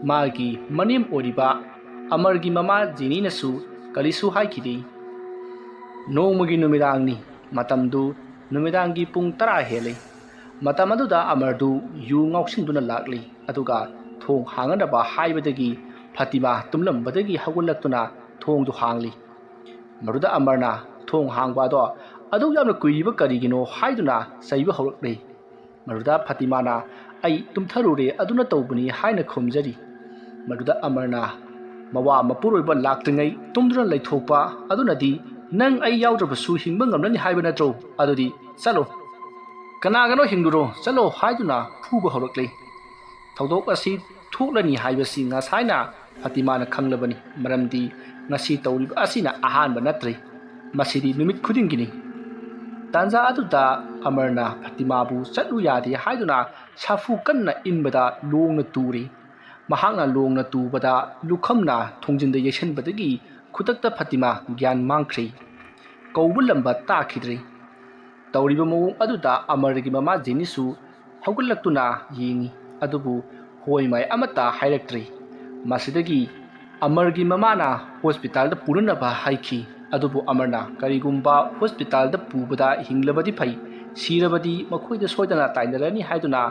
ꯃꯥꯒꯤ ꯃꯅꯦꯝ ꯑꯣꯏꯔꯤꯕ ꯑꯃꯔꯒꯤ ꯃꯃꯥ ꯖꯦꯅꯤꯅꯁꯨ ꯀꯔꯤꯁꯨ ꯍꯥꯏꯈꯤꯗꯦ꯫ ꯅꯣꯡꯃꯒꯤ ꯅꯨꯃꯤꯗꯥꯡꯅꯤ꯫ ꯃꯇꯝꯗꯨ ꯅꯨꯃꯤꯗꯥꯡꯒꯤ ꯄꯨꯡ ꯇꯔꯥ ꯍꯦꯜꯂꯤ꯫ ꯃꯇꯝ ꯑꯗꯨꯗ ꯑꯃꯔꯗꯨ ꯌꯨ ꯉꯥꯎꯁꯤꯟꯗꯨꯅ ꯂꯥꯛꯂꯤ, ꯑꯗꯨꯒ ꯊꯣꯡ ꯍꯥꯡꯅꯅꯕ ꯍꯥꯏꯕꯗꯒꯤ ꯐꯇꯤꯃꯥ ꯇꯨꯝꯂꯝꯕꯗꯒꯤ ꯍꯧꯒꯠꯂꯛꯇꯨꯅ ꯊꯣꯡꯗꯨ ꯍꯥꯡꯂꯤ꯫ ꯃꯗꯨꯗ ꯑꯃꯔꯅ ꯊꯣꯡ ꯍꯥꯡꯕ ꯑꯗꯣ ꯑꯗꯨꯛ ꯌꯥꯝꯅ ꯀꯨꯏꯔꯤꯕ ꯀꯔꯤꯒꯤꯅꯣ ꯍꯥꯏꯗꯨꯅ ꯆꯩꯕ ꯍꯧꯔꯛꯂꯤ꯫ ꯃꯗꯨꯗ ꯐꯇꯤꯃꯥꯅ, "ꯑꯩ ꯇꯨꯝꯊꯔꯨꯔꯦ, ꯑꯗꯨꯅ ꯇꯧꯕꯅꯤ" ꯍꯥꯏꯅ ꯈꯨꯝꯖꯔꯤ꯫ ꯃꯗꯨꯗ ꯑꯃꯔꯅ, "ꯃꯋꯥ ꯃꯄꯨꯔꯣꯏꯕ ꯂꯥꯛꯇ꯭ꯔꯤꯉꯩ ꯇꯨꯝꯗꯨꯅ ꯂꯩꯊꯣꯛꯄ ꯑꯗꯨꯅꯗꯤ ꯅꯪ ꯑꯩ ꯌꯥꯎꯗ꯭ꯔꯕꯁꯨ ꯍꯤꯡꯕ ꯉꯝꯂꯅꯤ ꯍꯥꯏꯕ ꯅꯠꯇ꯭ꯔꯣ? ꯑꯗꯨꯗꯤ ꯆꯠꯂꯣ, ꯀꯅꯥꯒꯅꯣ ꯍꯤꯡꯂꯨꯔꯣ, ꯆꯠꯂꯣ" ꯍꯥꯏꯗꯨꯅ ꯐꯨꯕ ꯍꯧꯔꯛꯂꯤ꯫ ꯊꯧꯗꯣꯛ ꯑꯁꯤ ꯊꯣꯛꯂꯅꯤ ꯍꯥꯏꯕꯁꯤ ꯉꯁꯥꯏꯅ ꯐꯇꯤꯃꯥꯅ ꯈꯪꯂꯕꯅꯤ, ꯃꯔꯝꯗꯤ ꯉꯁꯤ ꯇꯧꯔꯤꯕ ꯑꯁꯤꯅ ꯑꯍꯥꯟꯕ ꯅꯠꯇ꯭ꯔꯤ, ꯃꯁꯤꯗꯤ ꯅꯨꯃꯤꯠ ꯈꯨꯗꯤꯡꯒꯤꯅꯤ꯫ ꯇꯥꯟꯖꯥ ꯑꯗꯨꯗ ꯑꯃꯔꯅ ꯐꯇꯤꯃꯥꯕꯨ ꯆꯠꯂꯨ ꯌꯥꯗꯦ ꯍꯥꯏꯗꯨꯅ ꯁꯥꯐꯨ ꯀꯟꯅ ꯏꯟꯕꯗ ꯂꯣꯡꯅ ꯇꯨꯔꯤ꯫ ꯃꯍꯥꯛꯅ ꯂꯣꯡꯅ ꯇꯨꯕꯗ ꯂꯨꯈꯝꯅ ꯊꯣꯡꯖꯤꯟꯗ ꯌꯩꯁꯟꯕꯗꯒꯤ ꯈꯨꯗꯛꯇ ꯐꯇꯤꯃꯥ ꯒ꯭ꯌꯥꯟ ꯃꯥꯡꯈ꯭ꯔꯦ꯫ ꯀꯧꯕ ꯂꯝꯕ ꯇꯥꯈꯤꯗ꯭ꯔꯦ꯫ ꯇꯧꯔꯤꯕ ꯃꯑꯣꯡ ꯑꯗꯨꯗ ꯑꯃꯔꯒꯤ ꯃꯃꯥ ꯖꯦꯅꯤꯁꯨ ꯍꯧꯒꯠꯂꯛꯇꯨꯅ ꯌꯦꯡꯉꯤ, ꯑꯗꯨꯕꯨ ꯍꯣꯏ ꯃꯥꯏ ꯑꯃꯠꯇ ꯍꯥꯏꯔꯛꯇ꯭ꯔꯦ꯫ ꯃꯁꯤꯗꯒꯤ ꯑꯃꯔꯒꯤ ꯃꯃꯥꯅ ꯍꯣꯁꯄꯤꯇꯥꯜꯗ ꯄꯨꯅꯅꯕ ꯍꯥꯏꯈꯤ, ꯑꯗꯨꯕꯨ ꯑꯃꯔꯅ ꯀꯔꯤꯒꯨꯝꯕ ꯍꯣꯁꯄꯤꯇꯥꯜꯗ ꯄꯨꯕꯗ ꯍꯤꯡꯂꯕꯗꯤ ꯐꯩ, ꯁꯤꯔꯕꯗꯤ ꯃꯈꯣꯏꯗ ꯁꯣꯏꯗꯅ ꯇꯥꯏꯅꯔꯅꯤ ꯍꯥꯏꯗꯨꯅ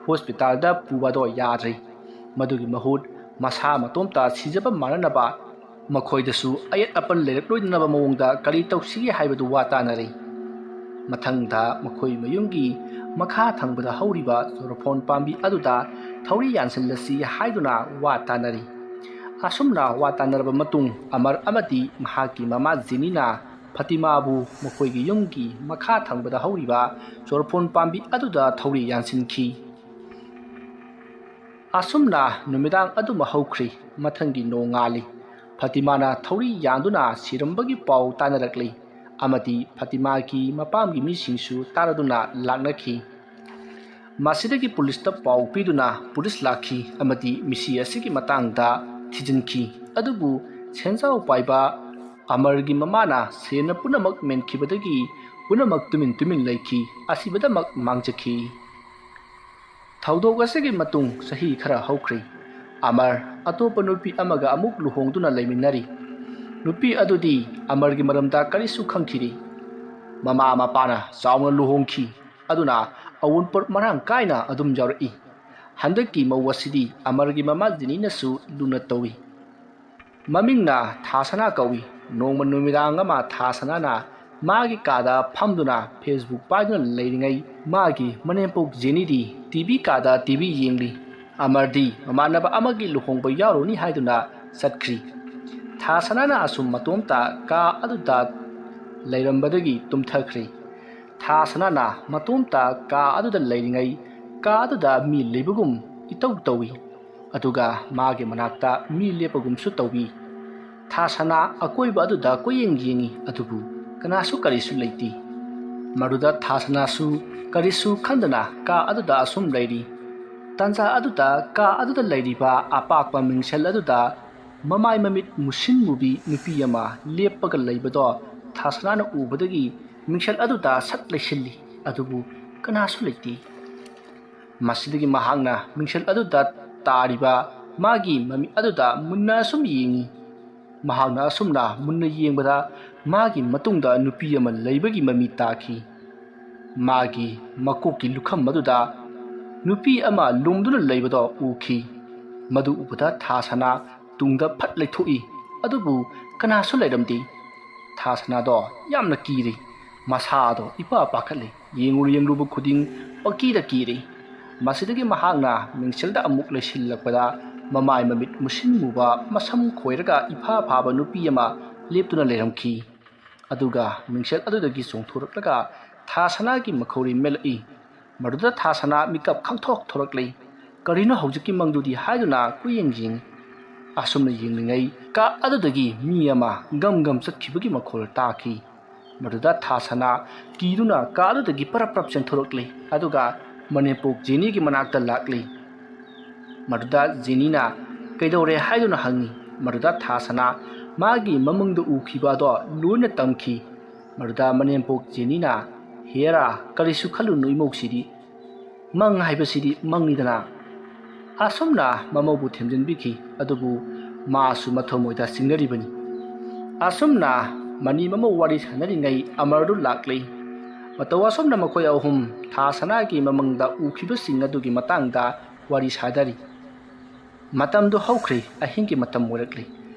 ꯍꯣꯁꯄꯤꯇꯥꯜꯗ ꯄꯨꯕꯗꯣ ꯌꯥꯗ꯭ꯔꯦ꯫ ꯃꯗꯨꯒꯤ ꯃꯍꯨꯠ ꯃꯁꯥ ꯃꯇꯣꯝꯇ ꯁꯤꯖꯕ ꯃꯥꯟꯅꯅꯕ ꯃꯈꯣꯏꯗꯁꯨ ꯑꯌꯦꯠ ꯑꯄꯟ ꯂꯩꯔꯛꯂꯣꯏꯗꯅꯕ ꯃꯑꯣꯡꯗ ꯀꯔꯤ ꯇꯧꯁꯤꯒꯦ ꯍꯥꯏꯕꯗꯨ ꯋꯥ ꯇꯥꯅꯔꯤ꯫ ꯃꯊꯪꯗ ꯃꯈꯣꯏ ꯃꯌꯨꯝꯒꯤ ꯃꯈꯥ ꯊꯪꯕꯗ ꯍꯧꯔꯤꯕ ꯆꯣꯔꯐꯣꯟ ꯄꯥꯝꯕꯤ ꯑꯗꯨꯗ ꯊꯧꯔꯤ ꯌꯥꯟꯁꯤꯜꯂꯁꯤ ꯍꯥꯏꯗꯨꯅ ꯋꯥ ꯇꯥꯅꯔꯤ꯫ ꯑꯁꯨꯝꯅ ꯋꯥ ꯇꯥꯅꯔꯕ ꯃꯇꯨꯡ ꯑꯃꯔ ꯑꯃꯗꯤ ꯃꯍꯥꯛꯀꯤ ꯃꯃꯥ ꯖꯦꯅꯤꯅ ꯐꯇꯤꯃꯥꯕꯨ ꯃꯈꯣꯏꯒꯤ ꯌꯨꯝꯒꯤ ꯃꯈꯥ ꯊꯪꯕꯗ ꯍꯧꯔꯤꯕ ꯆꯣꯔꯐꯣꯟ ꯄꯥꯝꯕꯤ ꯑꯗꯨꯗ ꯊꯧꯔꯤ ꯌꯥꯟꯁꯤꯟꯈꯤ꯫ ꯑꯁꯨꯝꯅ ꯅꯨꯃꯤꯗꯥꯡ ꯑꯗꯨꯃ ꯍꯧꯈ꯭ꯔꯤ꯫ ꯃꯊꯪꯒꯤ ꯅꯣꯡꯉꯥꯜꯂꯤ꯫ ꯐꯇꯤꯃꯥꯅ ꯊꯧꯔꯤ ꯌꯥꯟꯗꯨꯅ ꯁꯤꯔꯝꯕꯒꯤ ꯄꯥꯎ ꯇꯥꯅꯔꯛꯂꯤ ꯑꯃꯗꯤ ꯐꯇꯤꯃꯥꯒꯤ ꯃꯄꯥꯝꯒꯤ ꯃꯤꯁꯤꯡꯁꯨ ꯇꯥꯔꯗꯨꯅ ꯂꯥꯛꯅꯈꯤ꯫ ꯃꯁꯤꯗꯒꯤ ꯄꯨꯂꯤꯁꯇ ꯄꯥꯎ ꯄꯤꯗꯨꯅ ꯄꯨꯂꯤꯁ ꯂꯥꯛꯈꯤ ꯑꯃꯗꯤ ꯃꯤꯁꯤ ꯑꯁꯤꯒꯤ ꯃꯇꯥꯡꯗ ꯊꯤꯖꯤꯟꯈꯤ꯫ ꯑꯗꯨꯕꯨ ꯁꯦꯟꯖꯥꯎ ꯄꯥꯏꯕ ꯑꯃꯔꯒꯤ ꯃꯃꯥꯅ ꯁꯦꯟꯅ ꯄꯨꯝꯅꯃꯛ ꯃꯦꯟꯈꯤꯕꯗꯒꯤ ꯄꯨꯝꯅꯃꯛ ꯇꯨꯃꯤꯟ ꯇꯨꯃꯤꯟ ꯂꯩꯈꯤ꯫ ꯑꯁꯤꯕꯗꯃꯛ ꯃꯥꯡꯖꯈꯤ꯫ ꯊꯧꯗꯣꯛ ꯑꯁꯤꯒꯤ ꯃꯇꯨꯡ ꯆꯍꯤ ꯈꯔ ꯍꯧꯈ꯭ꯔꯤ꯫ ꯑꯃꯔ ꯑꯇꯣꯞꯄ ꯅꯨꯄꯤ ꯑꯃꯒ ꯑꯃꯨꯛ ꯂꯨꯍꯣꯡꯗꯨꯅ ꯂꯩꯃꯤꯟꯅꯔꯤ꯫ ꯅꯨꯄꯤ ꯑꯗꯨꯗꯤ ꯑꯃꯔꯒꯤ ꯃꯔꯝꯗ ꯀꯔꯤꯁꯨ ꯈꯪꯈꯤꯗꯦ꯫ ꯃꯃꯥ ꯃꯄꯥꯅ ꯆꯥꯎꯅ ꯂꯨꯍꯣꯡꯈꯤ꯫ ꯑꯗꯨꯅ ꯑꯋꯨꯟꯄꯣꯠ ꯃꯔꯥꯡ ꯀꯥꯏꯅ ꯑꯗꯨꯝ ꯌꯥꯎꯔꯛꯏ꯫ ꯍꯟꯗꯛꯀꯤ ꯃꯧ ꯑꯁꯤꯗꯤ ꯑꯃꯔꯒꯤ ꯃꯃꯥ ꯖꯤꯅꯤꯅꯁꯨ ꯂꯨꯅ ꯇꯧꯏ꯫ ꯃꯃꯤꯡꯅ ꯊꯥꯁꯅꯥ ꯀꯧꯏ꯫ ꯅꯣꯡꯃ ꯅꯨꯃꯤꯗꯥꯡ ꯑꯃ ꯊꯥꯁꯅꯥꯅ ꯃꯥꯒꯤ ꯀꯥꯗ ꯐꯝꯗꯨꯅ Facebook ꯄꯥꯏꯗꯨꯅ ꯂꯩꯔꯤꯉꯩ ꯃꯥꯒꯤ ꯃꯅꯦꯝꯄꯣꯛ ꯖꯦꯅꯤꯗꯤ ꯇꯤꯚꯤ ꯀꯥꯗ ꯇꯤꯚꯤ ꯌꯦꯡꯂꯤ꯫ ꯑꯃꯔꯗꯤ ꯃꯃꯥꯟꯅꯕ ꯑꯃꯒꯤ ꯂꯨꯍꯣꯡꯕ ꯌꯥꯎꯔꯨꯅꯤ ꯍꯥꯏꯗꯨꯅ ꯆꯠꯈ꯭ꯔꯤ꯫ ꯊꯥꯁꯅꯥꯅ ꯑꯁꯨꯝ ꯃꯇꯣꯝꯇ ꯀꯥ ꯑꯗꯨꯗ ꯂꯩꯔꯝꯕꯗꯒꯤ ꯇꯨꯝꯊꯈ꯭ꯔꯦ꯫ ꯊꯥꯁꯅꯥꯅ ꯃꯇꯣꯝꯇ ꯀꯥ ꯑꯗꯨꯗ ꯂꯩꯔꯤꯉꯩ ꯀꯥ ꯑꯗꯨꯗ ꯃꯤ ꯂꯩꯕꯒꯨꯝ ꯏꯇꯧ ꯇꯧꯏ꯫ ꯑꯗꯨꯒ ꯃꯥꯒꯤ ꯃꯅꯥꯛꯇ ꯃꯤ ꯂꯦꯞꯄꯒꯨꯝꯁꯨ ꯇꯧꯏ꯫ ꯊꯥꯁꯅꯥ ꯑꯀꯣꯏꯕ ꯑꯗꯨꯗ ꯀꯣꯏꯌꯦꯡ ꯌꯦꯡꯏ, ꯑꯗꯨꯕꯨ ꯀꯅꯥꯁꯨ ꯀꯔꯤꯁꯨ ꯂꯩꯇꯦ꯫ ꯃꯗꯨꯗ ꯊꯥꯁꯅꯥꯁꯨ ꯀꯔꯤꯁꯨ ꯈꯟꯗꯅ ꯀꯥ ꯑꯗꯨꯗ ꯑꯁꯨꯝ ꯂꯩꯔꯤ꯫ ꯇꯥꯟꯖꯥ ꯑꯗꯨꯗ ꯀꯥ ꯑꯗꯨꯗ ꯂꯩꯔꯤꯕ ꯑꯄꯥꯛꯄ ꯃꯤꯡꯁꯦꯜ ꯑꯗꯨꯗ ꯃꯃꯥꯏ ꯃꯃꯤꯠ ꯃꯨꯁꯤꯟ ꯃꯨꯕꯤ ꯅꯨꯄꯤ ꯑꯃ ꯂꯦꯞꯄꯒ ꯂꯩꯕꯗꯣ ꯊꯥꯁꯅꯥꯅ ꯎꯕꯗꯒꯤ ꯃꯤꯡꯁꯦꯜ ꯑꯗꯨꯗ ꯁꯠ ꯂꯩꯁꯤꯜꯂꯤ, ꯑꯗꯨꯕꯨ ꯀꯅꯥꯁꯨ ꯂꯩꯇꯦ꯫ ꯃꯁꯤꯗꯒꯤ ꯃꯍꯥꯛꯅ ꯃꯤꯡꯁꯦꯜ ꯑꯗꯨꯗ ꯇꯥꯔꯤꯕ ꯃꯥꯒꯤ ꯃꯃꯤ ꯑꯗꯨꯗ ꯃꯨꯟꯅ ꯑꯁꯨꯝ ꯌꯦꯡꯏ꯫ ꯃꯍꯥꯛꯅ ꯑꯁꯨꯝꯅ ꯃꯨꯟꯅ ꯌꯦꯡꯕꯗ ꯃꯥꯒꯤ ꯃꯇꯨꯡꯗ ꯅꯨꯄꯤ ꯑꯃ ꯂꯩꯕꯒꯤ ꯃꯃꯤ ꯇꯥꯈꯤ꯫ ꯃꯥꯒꯤ ꯃꯀꯣꯛꯀꯤ ꯂꯨꯈꯝ ꯑꯗꯨꯗ ꯅꯨꯄꯤ ꯑꯃ ꯂꯨꯝꯗꯨꯅ ꯂꯩꯕꯗꯣ ꯎꯈꯤ꯫ ꯃꯗꯨ ꯎꯕꯗ ꯊꯥꯁꯅꯥ ꯇꯨꯡꯗ ꯐꯠ ꯂꯩꯊꯣꯛꯏ꯫ ꯑꯗꯨꯕꯨ ꯀꯅꯥꯁꯨ ꯂꯩꯔꯝꯗꯦ꯫ ꯊꯥ ꯁꯅꯥꯗꯣ ꯌꯥꯝꯅ ꯀꯤꯔꯦ꯫ ꯃꯁꯥꯗꯣ ꯏꯄꯥ ꯄꯥꯈꯠꯂꯦ꯫ ꯌꯦꯡꯂꯨ ꯌꯦꯡꯂꯨꯕ ꯈꯨꯗꯤꯡ ꯄꯪꯀꯤꯗ ꯀꯤꯔꯦ꯫ ꯃꯁꯤꯗꯒꯤ ꯃꯍꯥꯛꯅ ꯃꯤꯡꯁꯦꯜꯗ ꯑꯃꯨꯛ ꯂꯩꯁꯤꯜꯂꯛꯄꯗ, ꯃꯃꯥꯏ ꯃꯃꯤꯠ ꯃꯨꯁꯤꯟ ꯃꯨꯕ, ꯃꯁꯝ ꯈꯣꯏꯔꯒ ꯏꯐꯥ ꯐꯥꯕ ꯅꯨꯄꯤ ꯑꯃ ꯂꯦꯞꯇꯨꯅ ꯂꯩꯔꯝꯈꯤ꯫ ꯑꯗꯨꯒ ꯃꯤꯡꯁꯦꯜ ꯑꯗꯨꯗꯒꯤ ꯆꯣꯡꯊꯣꯔꯛꯂꯒ ꯊꯥ ꯁꯅꯥꯒꯤ ꯃꯈꯧꯔꯤ ꯃꯦꯜꯂꯛꯏ꯫ ꯃꯗꯨꯗ ꯊꯥ ꯁꯅꯥ ꯃꯤꯀꯞ ꯈꯪꯊꯣꯛ ꯊꯣꯔꯛꯂꯦ꯫ "ꯀꯔꯤꯅꯣ ꯍꯧꯖꯤꯛꯀꯤ ꯃꯪꯗꯨꯗꯤ?" ꯍꯥꯏꯗꯨꯅ ꯀꯨꯌꯦꯡ ꯌꯦꯡꯉꯤ꯫ ꯑꯁꯨꯝꯅ ꯌꯦꯡꯂꯤꯉꯩ ꯀꯥ ꯑꯗꯨꯗꯒꯤ ꯃꯤ ꯑꯃ ꯒꯝ ꯒꯝ ꯆꯠꯈꯤꯕꯒꯤ ꯃꯈꯣꯜ ꯇꯥꯈꯤ꯫ ꯃꯗꯨꯗ ꯊꯥ ꯁꯅꯥ ꯀꯤꯗꯨꯅ ꯀꯥ ꯑꯗꯨꯗꯒꯤ ꯄꯔꯞ ꯄꯔꯞ ꯆꯦꯟꯊꯣꯔꯛꯂꯦ, ꯑꯗꯨꯒ ꯃꯅꯦꯝꯄꯣꯛ ꯖꯦꯅꯤꯒꯤ ꯃꯅꯥꯛꯇ ꯂꯥꯛꯂꯤ꯫ ꯃꯗꯨꯗ ꯖꯦꯅꯤꯅ "ꯀꯩꯗꯧꯔꯦ?" ꯍꯥꯏꯗꯨꯅ ꯍꯪꯉꯤ꯫ ꯃꯗꯨꯗ ꯊꯥ ꯁꯅꯥ ꯃꯥꯒꯤ ꯃꯃꯪꯗ ꯎꯈꯤꯕ ꯑꯗꯣ ꯂꯣꯏꯅ ꯇꯝꯈꯤ꯫ ꯃꯗꯨꯗ ꯃꯅꯦꯝꯄꯣꯛ ꯖꯦꯅꯤꯅ, "ꯍꯦꯔꯥ, ꯀꯔꯤꯁꯨ ꯈꯜꯂꯨꯅꯨ ꯏꯃꯧꯁꯤꯗꯤ꯫ ꯃꯪ ꯍꯥꯏꯕꯁꯤꯗꯤ ꯃꯪꯅꯤꯗꯅ"꯫ ꯑꯁꯨꯝꯅ ꯃꯃꯧꯕꯨ ꯊꯦꯝꯖꯤꯟꯕꯤꯈꯤ꯫ ꯑꯗꯨꯕꯨ ꯃꯥꯁꯨ ꯃꯊꯃꯣꯏꯗ ꯆꯤꯡꯅꯔꯤꯕꯅꯤ꯫ ꯑꯁꯨꯝꯅ ꯃꯅꯤ ꯃꯃꯧ ꯋꯥꯔꯤ ꯁꯥꯟꯅꯔꯤꯉꯩ ꯑꯃꯔꯗꯨ ꯂꯥꯛꯂꯤ꯫ ꯃꯇꯧ ꯑꯁꯨꯝꯅ ꯃꯈꯣꯏ ꯑꯍꯨꯝ ꯊꯥ ꯁꯅꯥꯒꯤ ꯃꯃꯪꯗ ꯎꯈꯤꯕꯁꯤꯡ ꯑꯗꯨꯒꯤ ꯃꯇꯥꯡꯗ ꯋꯥꯔꯤ ꯁꯥꯗꯔꯤ꯫ ꯃꯇꯝꯗꯨ ꯍꯧꯈ꯭ꯔꯦ, ꯑꯍꯤꯡꯒꯤ ꯃꯇꯝ ꯑꯣꯏꯔꯛꯂꯤ꯫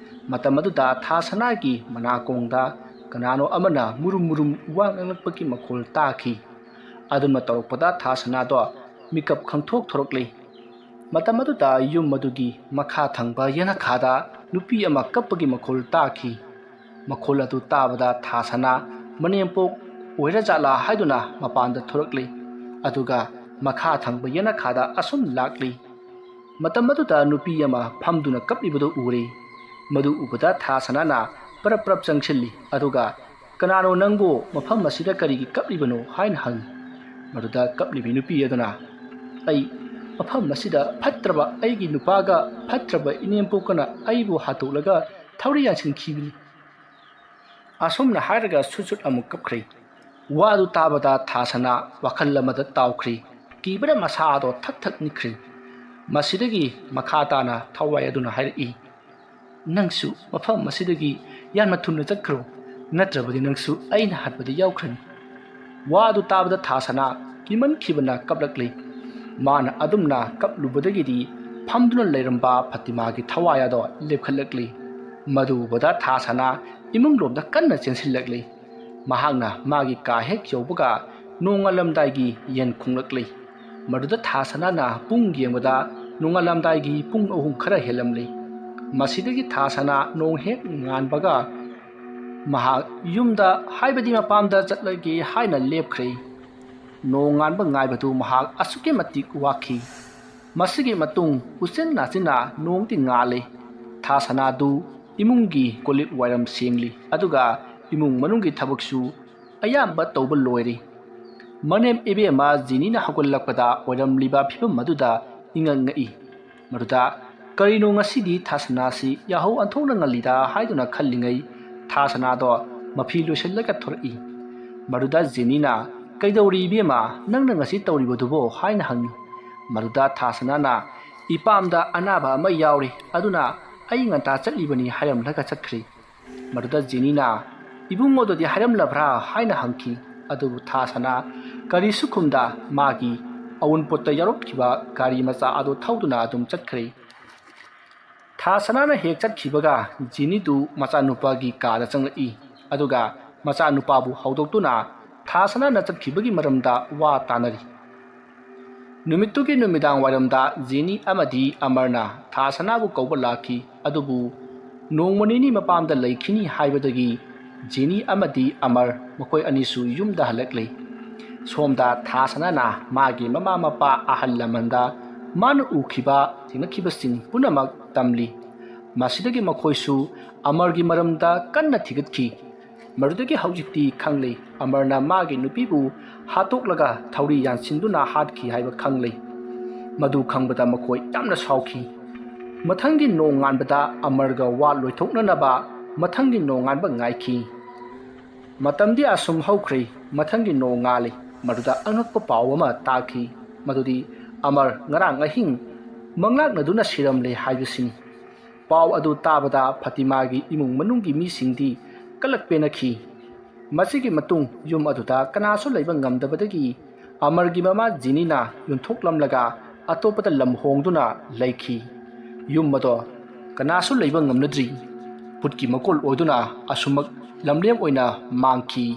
ꯃꯇꯝ ꯑꯗꯨꯗ ꯊꯥ ꯁꯅꯥꯒꯤ ꯃꯅꯥꯀꯣꯡꯗ ꯀꯅꯥꯅꯣ ꯑꯃꯅ ꯃꯨꯔꯨꯝ ꯃꯨꯔꯨꯝ ꯋꯥ ꯉꯥꯡꯂꯛꯄꯒꯤ ꯃꯈꯣꯜ ꯇꯥꯈꯤ꯫ ꯑꯗꯨꯅ ꯇꯧꯔꯛꯄꯗ ꯊꯥ ꯁꯅꯥꯗꯣ ꯃꯤꯀꯞ ꯈꯪꯊꯣꯛ ꯊꯣꯔꯛꯂꯤ꯫ ꯃꯇꯝ ꯑꯗꯨꯗ ꯌꯨꯝ ꯑꯗꯨꯒꯤ ꯃꯈꯥ ꯊꯪꯕ ꯌꯦꯅꯈꯥꯗ ꯅꯨꯄꯤ ꯑꯃ ꯀꯞꯄꯒꯤ ꯃꯈꯣꯜ ꯇꯥꯈꯤ꯫ ꯃꯈꯣꯜ ꯑꯗꯨ ꯇꯥꯕꯗ ꯊꯥ ꯁꯅꯥ ꯃꯅꯦꯝꯄꯣꯛ ꯑꯣꯏꯔꯖꯥꯠꯂꯥ ꯍꯥꯏꯗꯨꯅ ꯃꯄꯥꯟꯗ ꯊꯣꯔꯛꯂꯤ꯫ ꯑꯗꯨꯒ ꯃꯈꯥ ꯊꯪꯕ ꯌꯦꯅꯈꯥꯗ ꯑꯁꯨꯝ ꯂꯥꯛꯂꯤ꯫ ꯃꯇꯝ ꯑꯗꯨꯗ ꯅꯨꯄꯤ ꯑꯃ ꯐꯝꯗꯨꯅ ꯀꯞꯂꯤꯕꯗꯨ ꯎꯔꯦ꯫ ꯃꯗꯨ ꯎꯕꯗ ꯊꯥ ꯁꯅꯥꯅ ꯄꯔꯞ ꯄꯔꯞ ꯆꯪꯁꯤꯜꯂꯤ꯫ ꯑꯗꯨꯒ, "ꯀꯅꯥꯅꯣ ꯅꯪꯕꯨ? ꯃꯐꯝ ꯑꯁꯤꯗ ꯀꯔꯤꯒꯤ ꯀꯞꯂꯤꯕꯅꯣ?" ꯍꯥꯏꯅ ꯍꯪꯉꯤ꯫ ꯃꯗꯨꯗ ꯀꯞꯂꯤꯕꯤ ꯅꯨꯄꯤ ꯑꯗꯨꯅ, "ꯑꯩ ꯃꯐꯝ ꯑꯁꯤꯗ ꯐꯠꯇ꯭ꯔꯕ ꯑꯩꯒꯤ ꯅꯨꯄꯥꯒ ꯐꯠꯇ꯭ꯔꯕ ꯏꯅꯦꯝꯄꯣꯛꯀꯅ ꯑꯩꯕꯨ ꯍꯥꯠꯇꯣꯛꯂꯒ ꯊꯧꯔꯤ ꯌꯥꯟꯁꯤꯟꯈꯤꯕꯅꯤ"꯫ ꯑꯁꯨꯝꯅ ꯍꯥꯏꯔꯒ ꯁꯨꯠ ꯁꯨꯠ ꯑꯃꯨꯛ ꯀꯞꯈ꯭ꯔꯦ꯫ ꯋꯥꯗꯨ ꯇꯥꯕꯗ ꯊꯥ ꯁꯅꯥ ꯋꯥꯈꯜ ꯑꯃꯗ ꯇꯥꯎꯈ꯭ꯔꯦ꯫ ꯀꯤꯕꯅ ꯃꯁꯥꯗꯣ ꯊꯛ ꯊꯛ ꯅꯤꯛꯈ꯭ꯔꯦ꯫ ꯃꯁꯤꯗꯒꯤ ꯃꯈꯥ ꯇꯥꯅ ꯊꯋꯥꯏ ꯑꯗꯨꯅ ꯍꯥꯏꯔꯛꯏ, "ꯅꯪꯁꯨ ꯃꯐꯝ ꯑꯁꯤꯗꯒꯤ ꯌꯥꯝꯅ ꯊꯨꯅ ꯆꯠꯈ꯭ꯔꯣ, ꯅꯠꯇ꯭ꯔꯕꯗꯤ ꯅꯪꯁꯨ ꯑꯩꯅ ꯍꯥꯠꯄꯗ ꯌꯥꯎꯈ꯭ꯔꯅꯤ"꯫ ꯋꯥꯗꯨ ꯇꯥꯕꯗ ꯊꯥ ꯁꯅꯥ ꯀꯤꯃꯟꯈꯤꯕꯅ ꯀꯞꯂꯛꯂꯤ꯫ ꯃꯥꯅ ꯑꯗꯨꯝꯅ ꯀꯞꯂꯨꯕꯗꯒꯤꯗꯤ ꯐꯝꯗꯨꯅ ꯂꯩꯔꯝꯕ ꯐꯇꯤꯃꯥꯒꯤ ꯊꯋꯥꯏ ꯑꯗꯣ ꯂꯦꯞꯈꯠꯂꯛꯂꯤ꯫ ꯃꯗꯨ ꯎꯕꯗ ꯊꯥꯁꯅꯥ ꯏꯃꯨꯡꯂꯣꯝꯗ ꯀꯟꯅ ꯆꯦꯟꯁꯤꯜꯂꯛꯂꯤ꯫ ꯃꯍꯥꯛꯅ ꯃꯥꯒꯤ ꯀꯥ ꯍꯦꯛ ꯌꯧꯕꯒ ꯅꯣꯡꯉꯥꯜꯂꯝꯗꯥꯏꯒꯤ ꯌꯦꯟ ꯈꯣꯡꯂꯛꯂꯤ꯫ ꯃꯗꯨꯗ ꯊꯥꯁꯅꯥꯅ ꯄꯨꯡ ꯌꯦꯡꯕꯗ ꯅꯣꯡꯉꯥꯜꯂꯝꯗꯥꯏꯒꯤ ꯄꯨꯡ ꯑꯍꯨꯝ ꯈꯔ ꯍꯦꯜꯂꯝꯂꯤ꯫ ꯃꯁꯤꯗꯒꯤ ꯊꯥꯁꯅꯥ ꯅꯣꯡ ꯍꯦꯛ ꯉꯥꯟꯕꯒ ꯃꯍꯥꯛ ꯌꯨꯝꯗ, ꯍꯥꯏꯕꯗꯤ ꯃꯄꯥꯝꯗ ꯆꯠꯂꯒꯦ ꯍꯥꯏꯅ ꯂꯦꯞꯈ꯭ꯔꯦ꯫ ꯅꯣꯡ ꯉꯥꯟꯕ ꯉꯥꯏꯕꯗꯨ ꯃꯍꯥꯛ ꯑꯁꯨꯛꯀꯤ ꯃꯇꯤꯛ ꯋꯥꯈꯤ꯫ ꯃꯁꯤꯒꯤ ꯃꯇꯨꯡ ꯎꯆꯤꯟ ꯅꯥꯆꯤꯟꯅ ꯅꯣꯡꯗꯤ ꯉꯥꯜꯂꯦ꯫ ꯊꯥꯁꯅꯥꯗꯨ ꯏꯃꯨꯡꯒꯤ ꯀꯣꯜꯂꯤꯛ ꯋꯥꯏꯔꯝ ꯁꯦꯡꯂꯤ, ꯑꯗꯨꯒ ꯏꯃꯨꯡ ꯃꯅꯨꯡꯒꯤ ꯊꯕꯛꯁꯨ ꯑꯌꯥꯝꯕ ꯇꯧꯕ ꯂꯣꯏꯔꯦ꯫ ꯃꯅꯦꯝ ꯏꯕꯦꯝꯃ ꯖꯦꯅꯤꯅ ꯍꯧꯒꯠꯂꯛꯄꯗ ꯑꯣꯏꯔꯝꯂꯤꯕ ꯐꯤꯕꯝ ꯑꯗꯨꯗ ꯏꯉꯛ ꯉꯛꯏ꯫ ꯃꯗꯨꯗ, "ꯀꯔꯤꯅꯣ ꯉꯁꯤꯗꯤ ꯊꯥꯁꯅꯥꯁꯤ ꯌꯥꯍꯧ ꯑꯣꯟꯊꯣꯛꯅ ꯉꯜꯂꯤꯗ?" ꯍꯥꯏꯗꯨꯅ ꯈꯜꯂꯤꯉꯩ, ꯊꯥꯁꯅꯥꯗꯣ ꯃꯐꯤ ꯂꯣꯏꯁꯤꯜꯂꯒ ꯊꯣꯔꯛꯏ꯫ ꯃꯗꯨꯗ ꯖꯦꯅꯤꯅ, "ꯀꯩꯗꯧꯔꯤ ꯏꯕꯦꯝꯃ, ꯅꯪꯅ ꯉꯁꯤ ꯇꯧꯔꯤꯕꯗꯨꯕꯣ?" ꯍꯥꯏꯅ ꯍꯪꯉꯤ꯫ ꯃꯗꯨꯗ ꯊꯥꯁꯅꯥꯅ, "ꯏꯄꯥꯝꯗ ꯑꯅꯥꯕ ꯑꯃ ꯌꯥꯎꯔꯤ, ꯑꯗꯨꯅ ꯑꯩ ꯉꯟꯇꯥ ꯆꯠꯂꯤꯕꯅꯤ" ꯍꯥꯏꯔꯝꯂꯒ ꯆꯠꯈ꯭ꯔꯤ꯫ ꯃꯗꯨꯗ ꯖꯦꯅꯤꯅ, "ꯏꯕꯨꯡꯉꯣꯗꯨꯗꯤ ꯍꯥꯏꯔꯝꯂꯕ꯭ꯔꯥ?" ꯍꯥꯏꯅ ꯍꯪꯈꯤ꯫ ꯑꯗꯨꯕꯨ ꯊꯥꯁꯅꯥ ꯀꯔꯤꯁꯨ ꯈꯨꯝꯗ ꯃꯥꯒꯤ ꯑꯋꯨꯟꯄꯣꯠꯇ ꯌꯥꯎꯔꯛꯈꯤꯕ ꯒꯥꯔꯤ ꯃꯆꯥ ꯑꯗꯨ ꯊꯧꯗꯨꯅ ꯑꯗꯨꯝ ꯆꯠꯈ꯭ꯔꯦ꯫ ꯊꯥꯁꯅꯥꯅ ꯍꯦꯛ ꯆꯠꯈꯤꯕꯒ ꯖꯦꯅꯤꯗꯨ ꯃꯆꯥꯅꯨꯄꯥꯒꯤ ꯀꯥꯗ ꯆꯪꯂꯛꯏ, ꯑꯗꯨꯒ ꯃꯆꯥꯅꯨꯄꯥꯕꯨ ꯍꯧꯗꯣꯛꯇꯨꯅ ꯊꯥꯁꯅꯥꯅ ꯆꯠꯈꯤꯕꯒꯤ ꯃꯔꯝꯗ ꯋꯥ ꯇꯥꯅꯔꯤ꯫ ꯅꯨꯃꯤꯠꯇꯨꯒꯤ ꯅꯨꯃꯤꯗꯥꯡ ꯋꯥꯏꯔꯝꯗ ꯖꯦꯅꯤ ꯑꯃꯗꯤ ꯑꯃꯔꯅ ꯊꯥꯁꯅꯥꯕꯨ ꯀꯧꯕ ꯂꯥꯛꯈꯤ, ꯑꯗꯨꯕꯨ ꯅꯣꯡꯃ ꯅꯤꯅꯤ ꯃꯄꯥꯝꯗ ꯂꯩꯈꯤꯅꯤ ꯍꯥꯏꯕꯗꯒꯤ ꯖꯦꯅꯤ ꯑꯃꯗꯤ ꯑꯃꯔ ꯃꯈꯣꯏ ꯑꯅꯤꯁꯨ ꯌꯨꯝꯗ ꯍꯜꯂꯛꯂꯦ꯫ ꯁꯣꯝꯗ ꯊꯥꯁꯅꯥꯅ ꯃꯥꯒꯤ ꯃꯃꯥ ꯃꯄꯥ ꯑꯍꯜ ꯂꯃꯟꯗ ꯃꯥꯅ ꯎꯈꯤꯕ ꯊꯦꯡꯅꯈꯤꯕꯁꯤꯡ ꯄꯨꯝꯅꯃꯛ ꯇꯝꯂꯤ꯫ ꯃꯁꯤꯗꯒꯤ ꯃꯈꯣꯏꯁꯨ ꯑꯃꯔꯒꯤ ꯃꯔꯝꯗ ꯀꯟꯅ ꯊꯤꯒꯠꯈꯤ꯫ ꯃꯗꯨꯗꯒꯤ ꯍꯧꯖꯤꯛꯇꯤ ꯈꯪꯂꯦ, ꯑꯃꯔꯅ ꯃꯥꯒꯤ ꯅꯨꯄꯤꯕꯨ ꯍꯥꯠꯇꯣꯛꯂꯒ ꯊꯧꯔꯤ ꯌꯥꯟꯁꯤꯟꯗꯨꯅ ꯍꯥꯠꯈꯤ ꯍꯥꯏꯕ ꯈꯪꯂꯦ꯫ ꯃꯗꯨ ꯈꯪꯕꯗ ꯃꯈꯣꯏ ꯌꯥꯝꯅ ꯁꯥꯎꯈꯤ꯫ ꯃꯊꯪꯒꯤ ꯅꯣꯡꯉꯥꯟꯕꯗ ꯑꯃꯔꯒ ꯋꯥ ꯂꯣꯏꯊꯣꯛꯅꯅꯕ ꯃꯊꯪꯒꯤ ꯅꯣꯡꯉꯥꯟꯕ ꯉꯥꯏꯈꯤ꯫ ꯃꯇꯝꯗꯤ ꯑꯁꯨꯝ ꯍꯧꯈ꯭ꯔꯦ, ꯃꯊꯪꯒꯤ ꯅꯣꯡꯉꯥꯜꯂꯤ꯫ ꯃꯗꯨꯗ ꯑꯉꯛꯄ ꯄꯥꯎ ꯑꯃ ꯇꯥꯈꯤ, ꯃꯗꯨꯗꯤ ꯑꯃꯔ ꯉꯔꯥꯡ ꯑꯍꯤꯡ ꯃꯪꯂꯥꯛꯅꯗꯨꯅ ꯁꯤꯔꯝꯂꯦ ꯍꯥꯏꯕꯁꯤꯅꯤ꯫ ꯄꯥꯎ ꯑꯗꯨ ꯇꯥꯕꯗ ꯐꯥꯇꯤꯃꯥꯒꯤ ꯏꯃꯨꯡ ꯃꯅꯨꯡꯒꯤ ꯃꯤꯁꯤꯡꯗꯤ ꯀꯂꯛ ꯄꯦꯟꯅꯈꯤ꯫ ꯃꯁꯤꯒꯤ ꯃꯇꯨꯡ ꯌꯨꯝ ꯑꯗꯨꯗ ꯀꯅꯥꯁꯨ ꯂꯩꯕ ꯉꯝꯗꯕꯗꯒꯤ ꯑꯃꯔꯒꯤ ꯃꯃꯥ ꯖꯤꯅꯤꯅ ꯌꯣꯟꯊꯣꯛꯂꯝꯂꯒ ꯑꯇꯣꯞꯄꯗ ꯂꯝ ꯍꯣꯡꯗꯨꯅ ꯂꯩꯈꯤ꯫ ꯌꯨꯝ ꯑꯗꯣ ꯀꯅꯥꯁꯨ ꯂꯩꯕ ꯉꯝꯅꯗ꯭ꯔꯤ꯫ ꯄꯨꯠꯀꯤ ꯃꯀꯣꯜ ꯑꯣꯏꯗꯨꯅ ꯑꯁꯨꯃꯛ ꯂꯝꯂꯦꯝ ꯑꯣꯏꯅ ꯃꯥꯡꯈꯤ꯫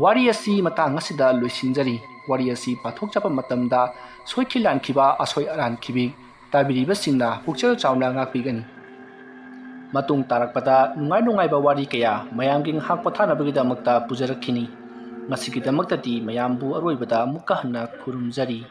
ꯋꯥꯔꯤ ꯑꯁꯤ ꯃꯇꯥꯡ ꯑꯁꯤꯗ ꯂꯣꯏꯁꯤꯟꯖꯔꯤ꯫ ꯋꯥꯔꯤ ꯑꯁꯤ ꯄꯥꯊꯣꯛꯆꯕ ꯃꯇꯝꯗ ꯁꯣꯏꯈꯤ ꯂꯥꯟꯈꯤꯕ, ꯑꯁꯣꯏ ꯑꯔꯥꯟ ꯈꯤꯕꯤ ꯇꯥꯕꯤꯔꯤꯕꯁꯤꯡꯅ ꯄꯨꯛꯆꯦꯜ ꯆꯥꯎꯅ ꯉꯥꯛꯄꯤꯒꯅꯤ꯫ ꯃꯇꯨꯡ ꯇꯥꯔꯛꯄꯗ ꯅꯨꯡꯉꯥꯏ ꯅꯨꯡꯉꯥꯏꯕ ꯋꯥꯔꯤ ꯀꯌꯥ ꯃꯌꯥꯝꯒꯤ ꯉꯥꯏꯍꯥꯛ ꯄꯣꯊꯥꯅꯕꯒꯤꯗꯃꯛꯇ ꯄꯨꯖꯔꯛꯈꯤꯅꯤ꯫ ꯉꯁꯤꯒꯤꯗꯃꯛꯇꯗꯤ ꯃꯌꯥꯝꯕꯨ ꯑꯔꯣꯏꯕꯗ ꯑꯃꯨꯛꯀ ꯍꯟꯅ ꯈꯨꯔꯨꯝꯖꯔꯤ꯫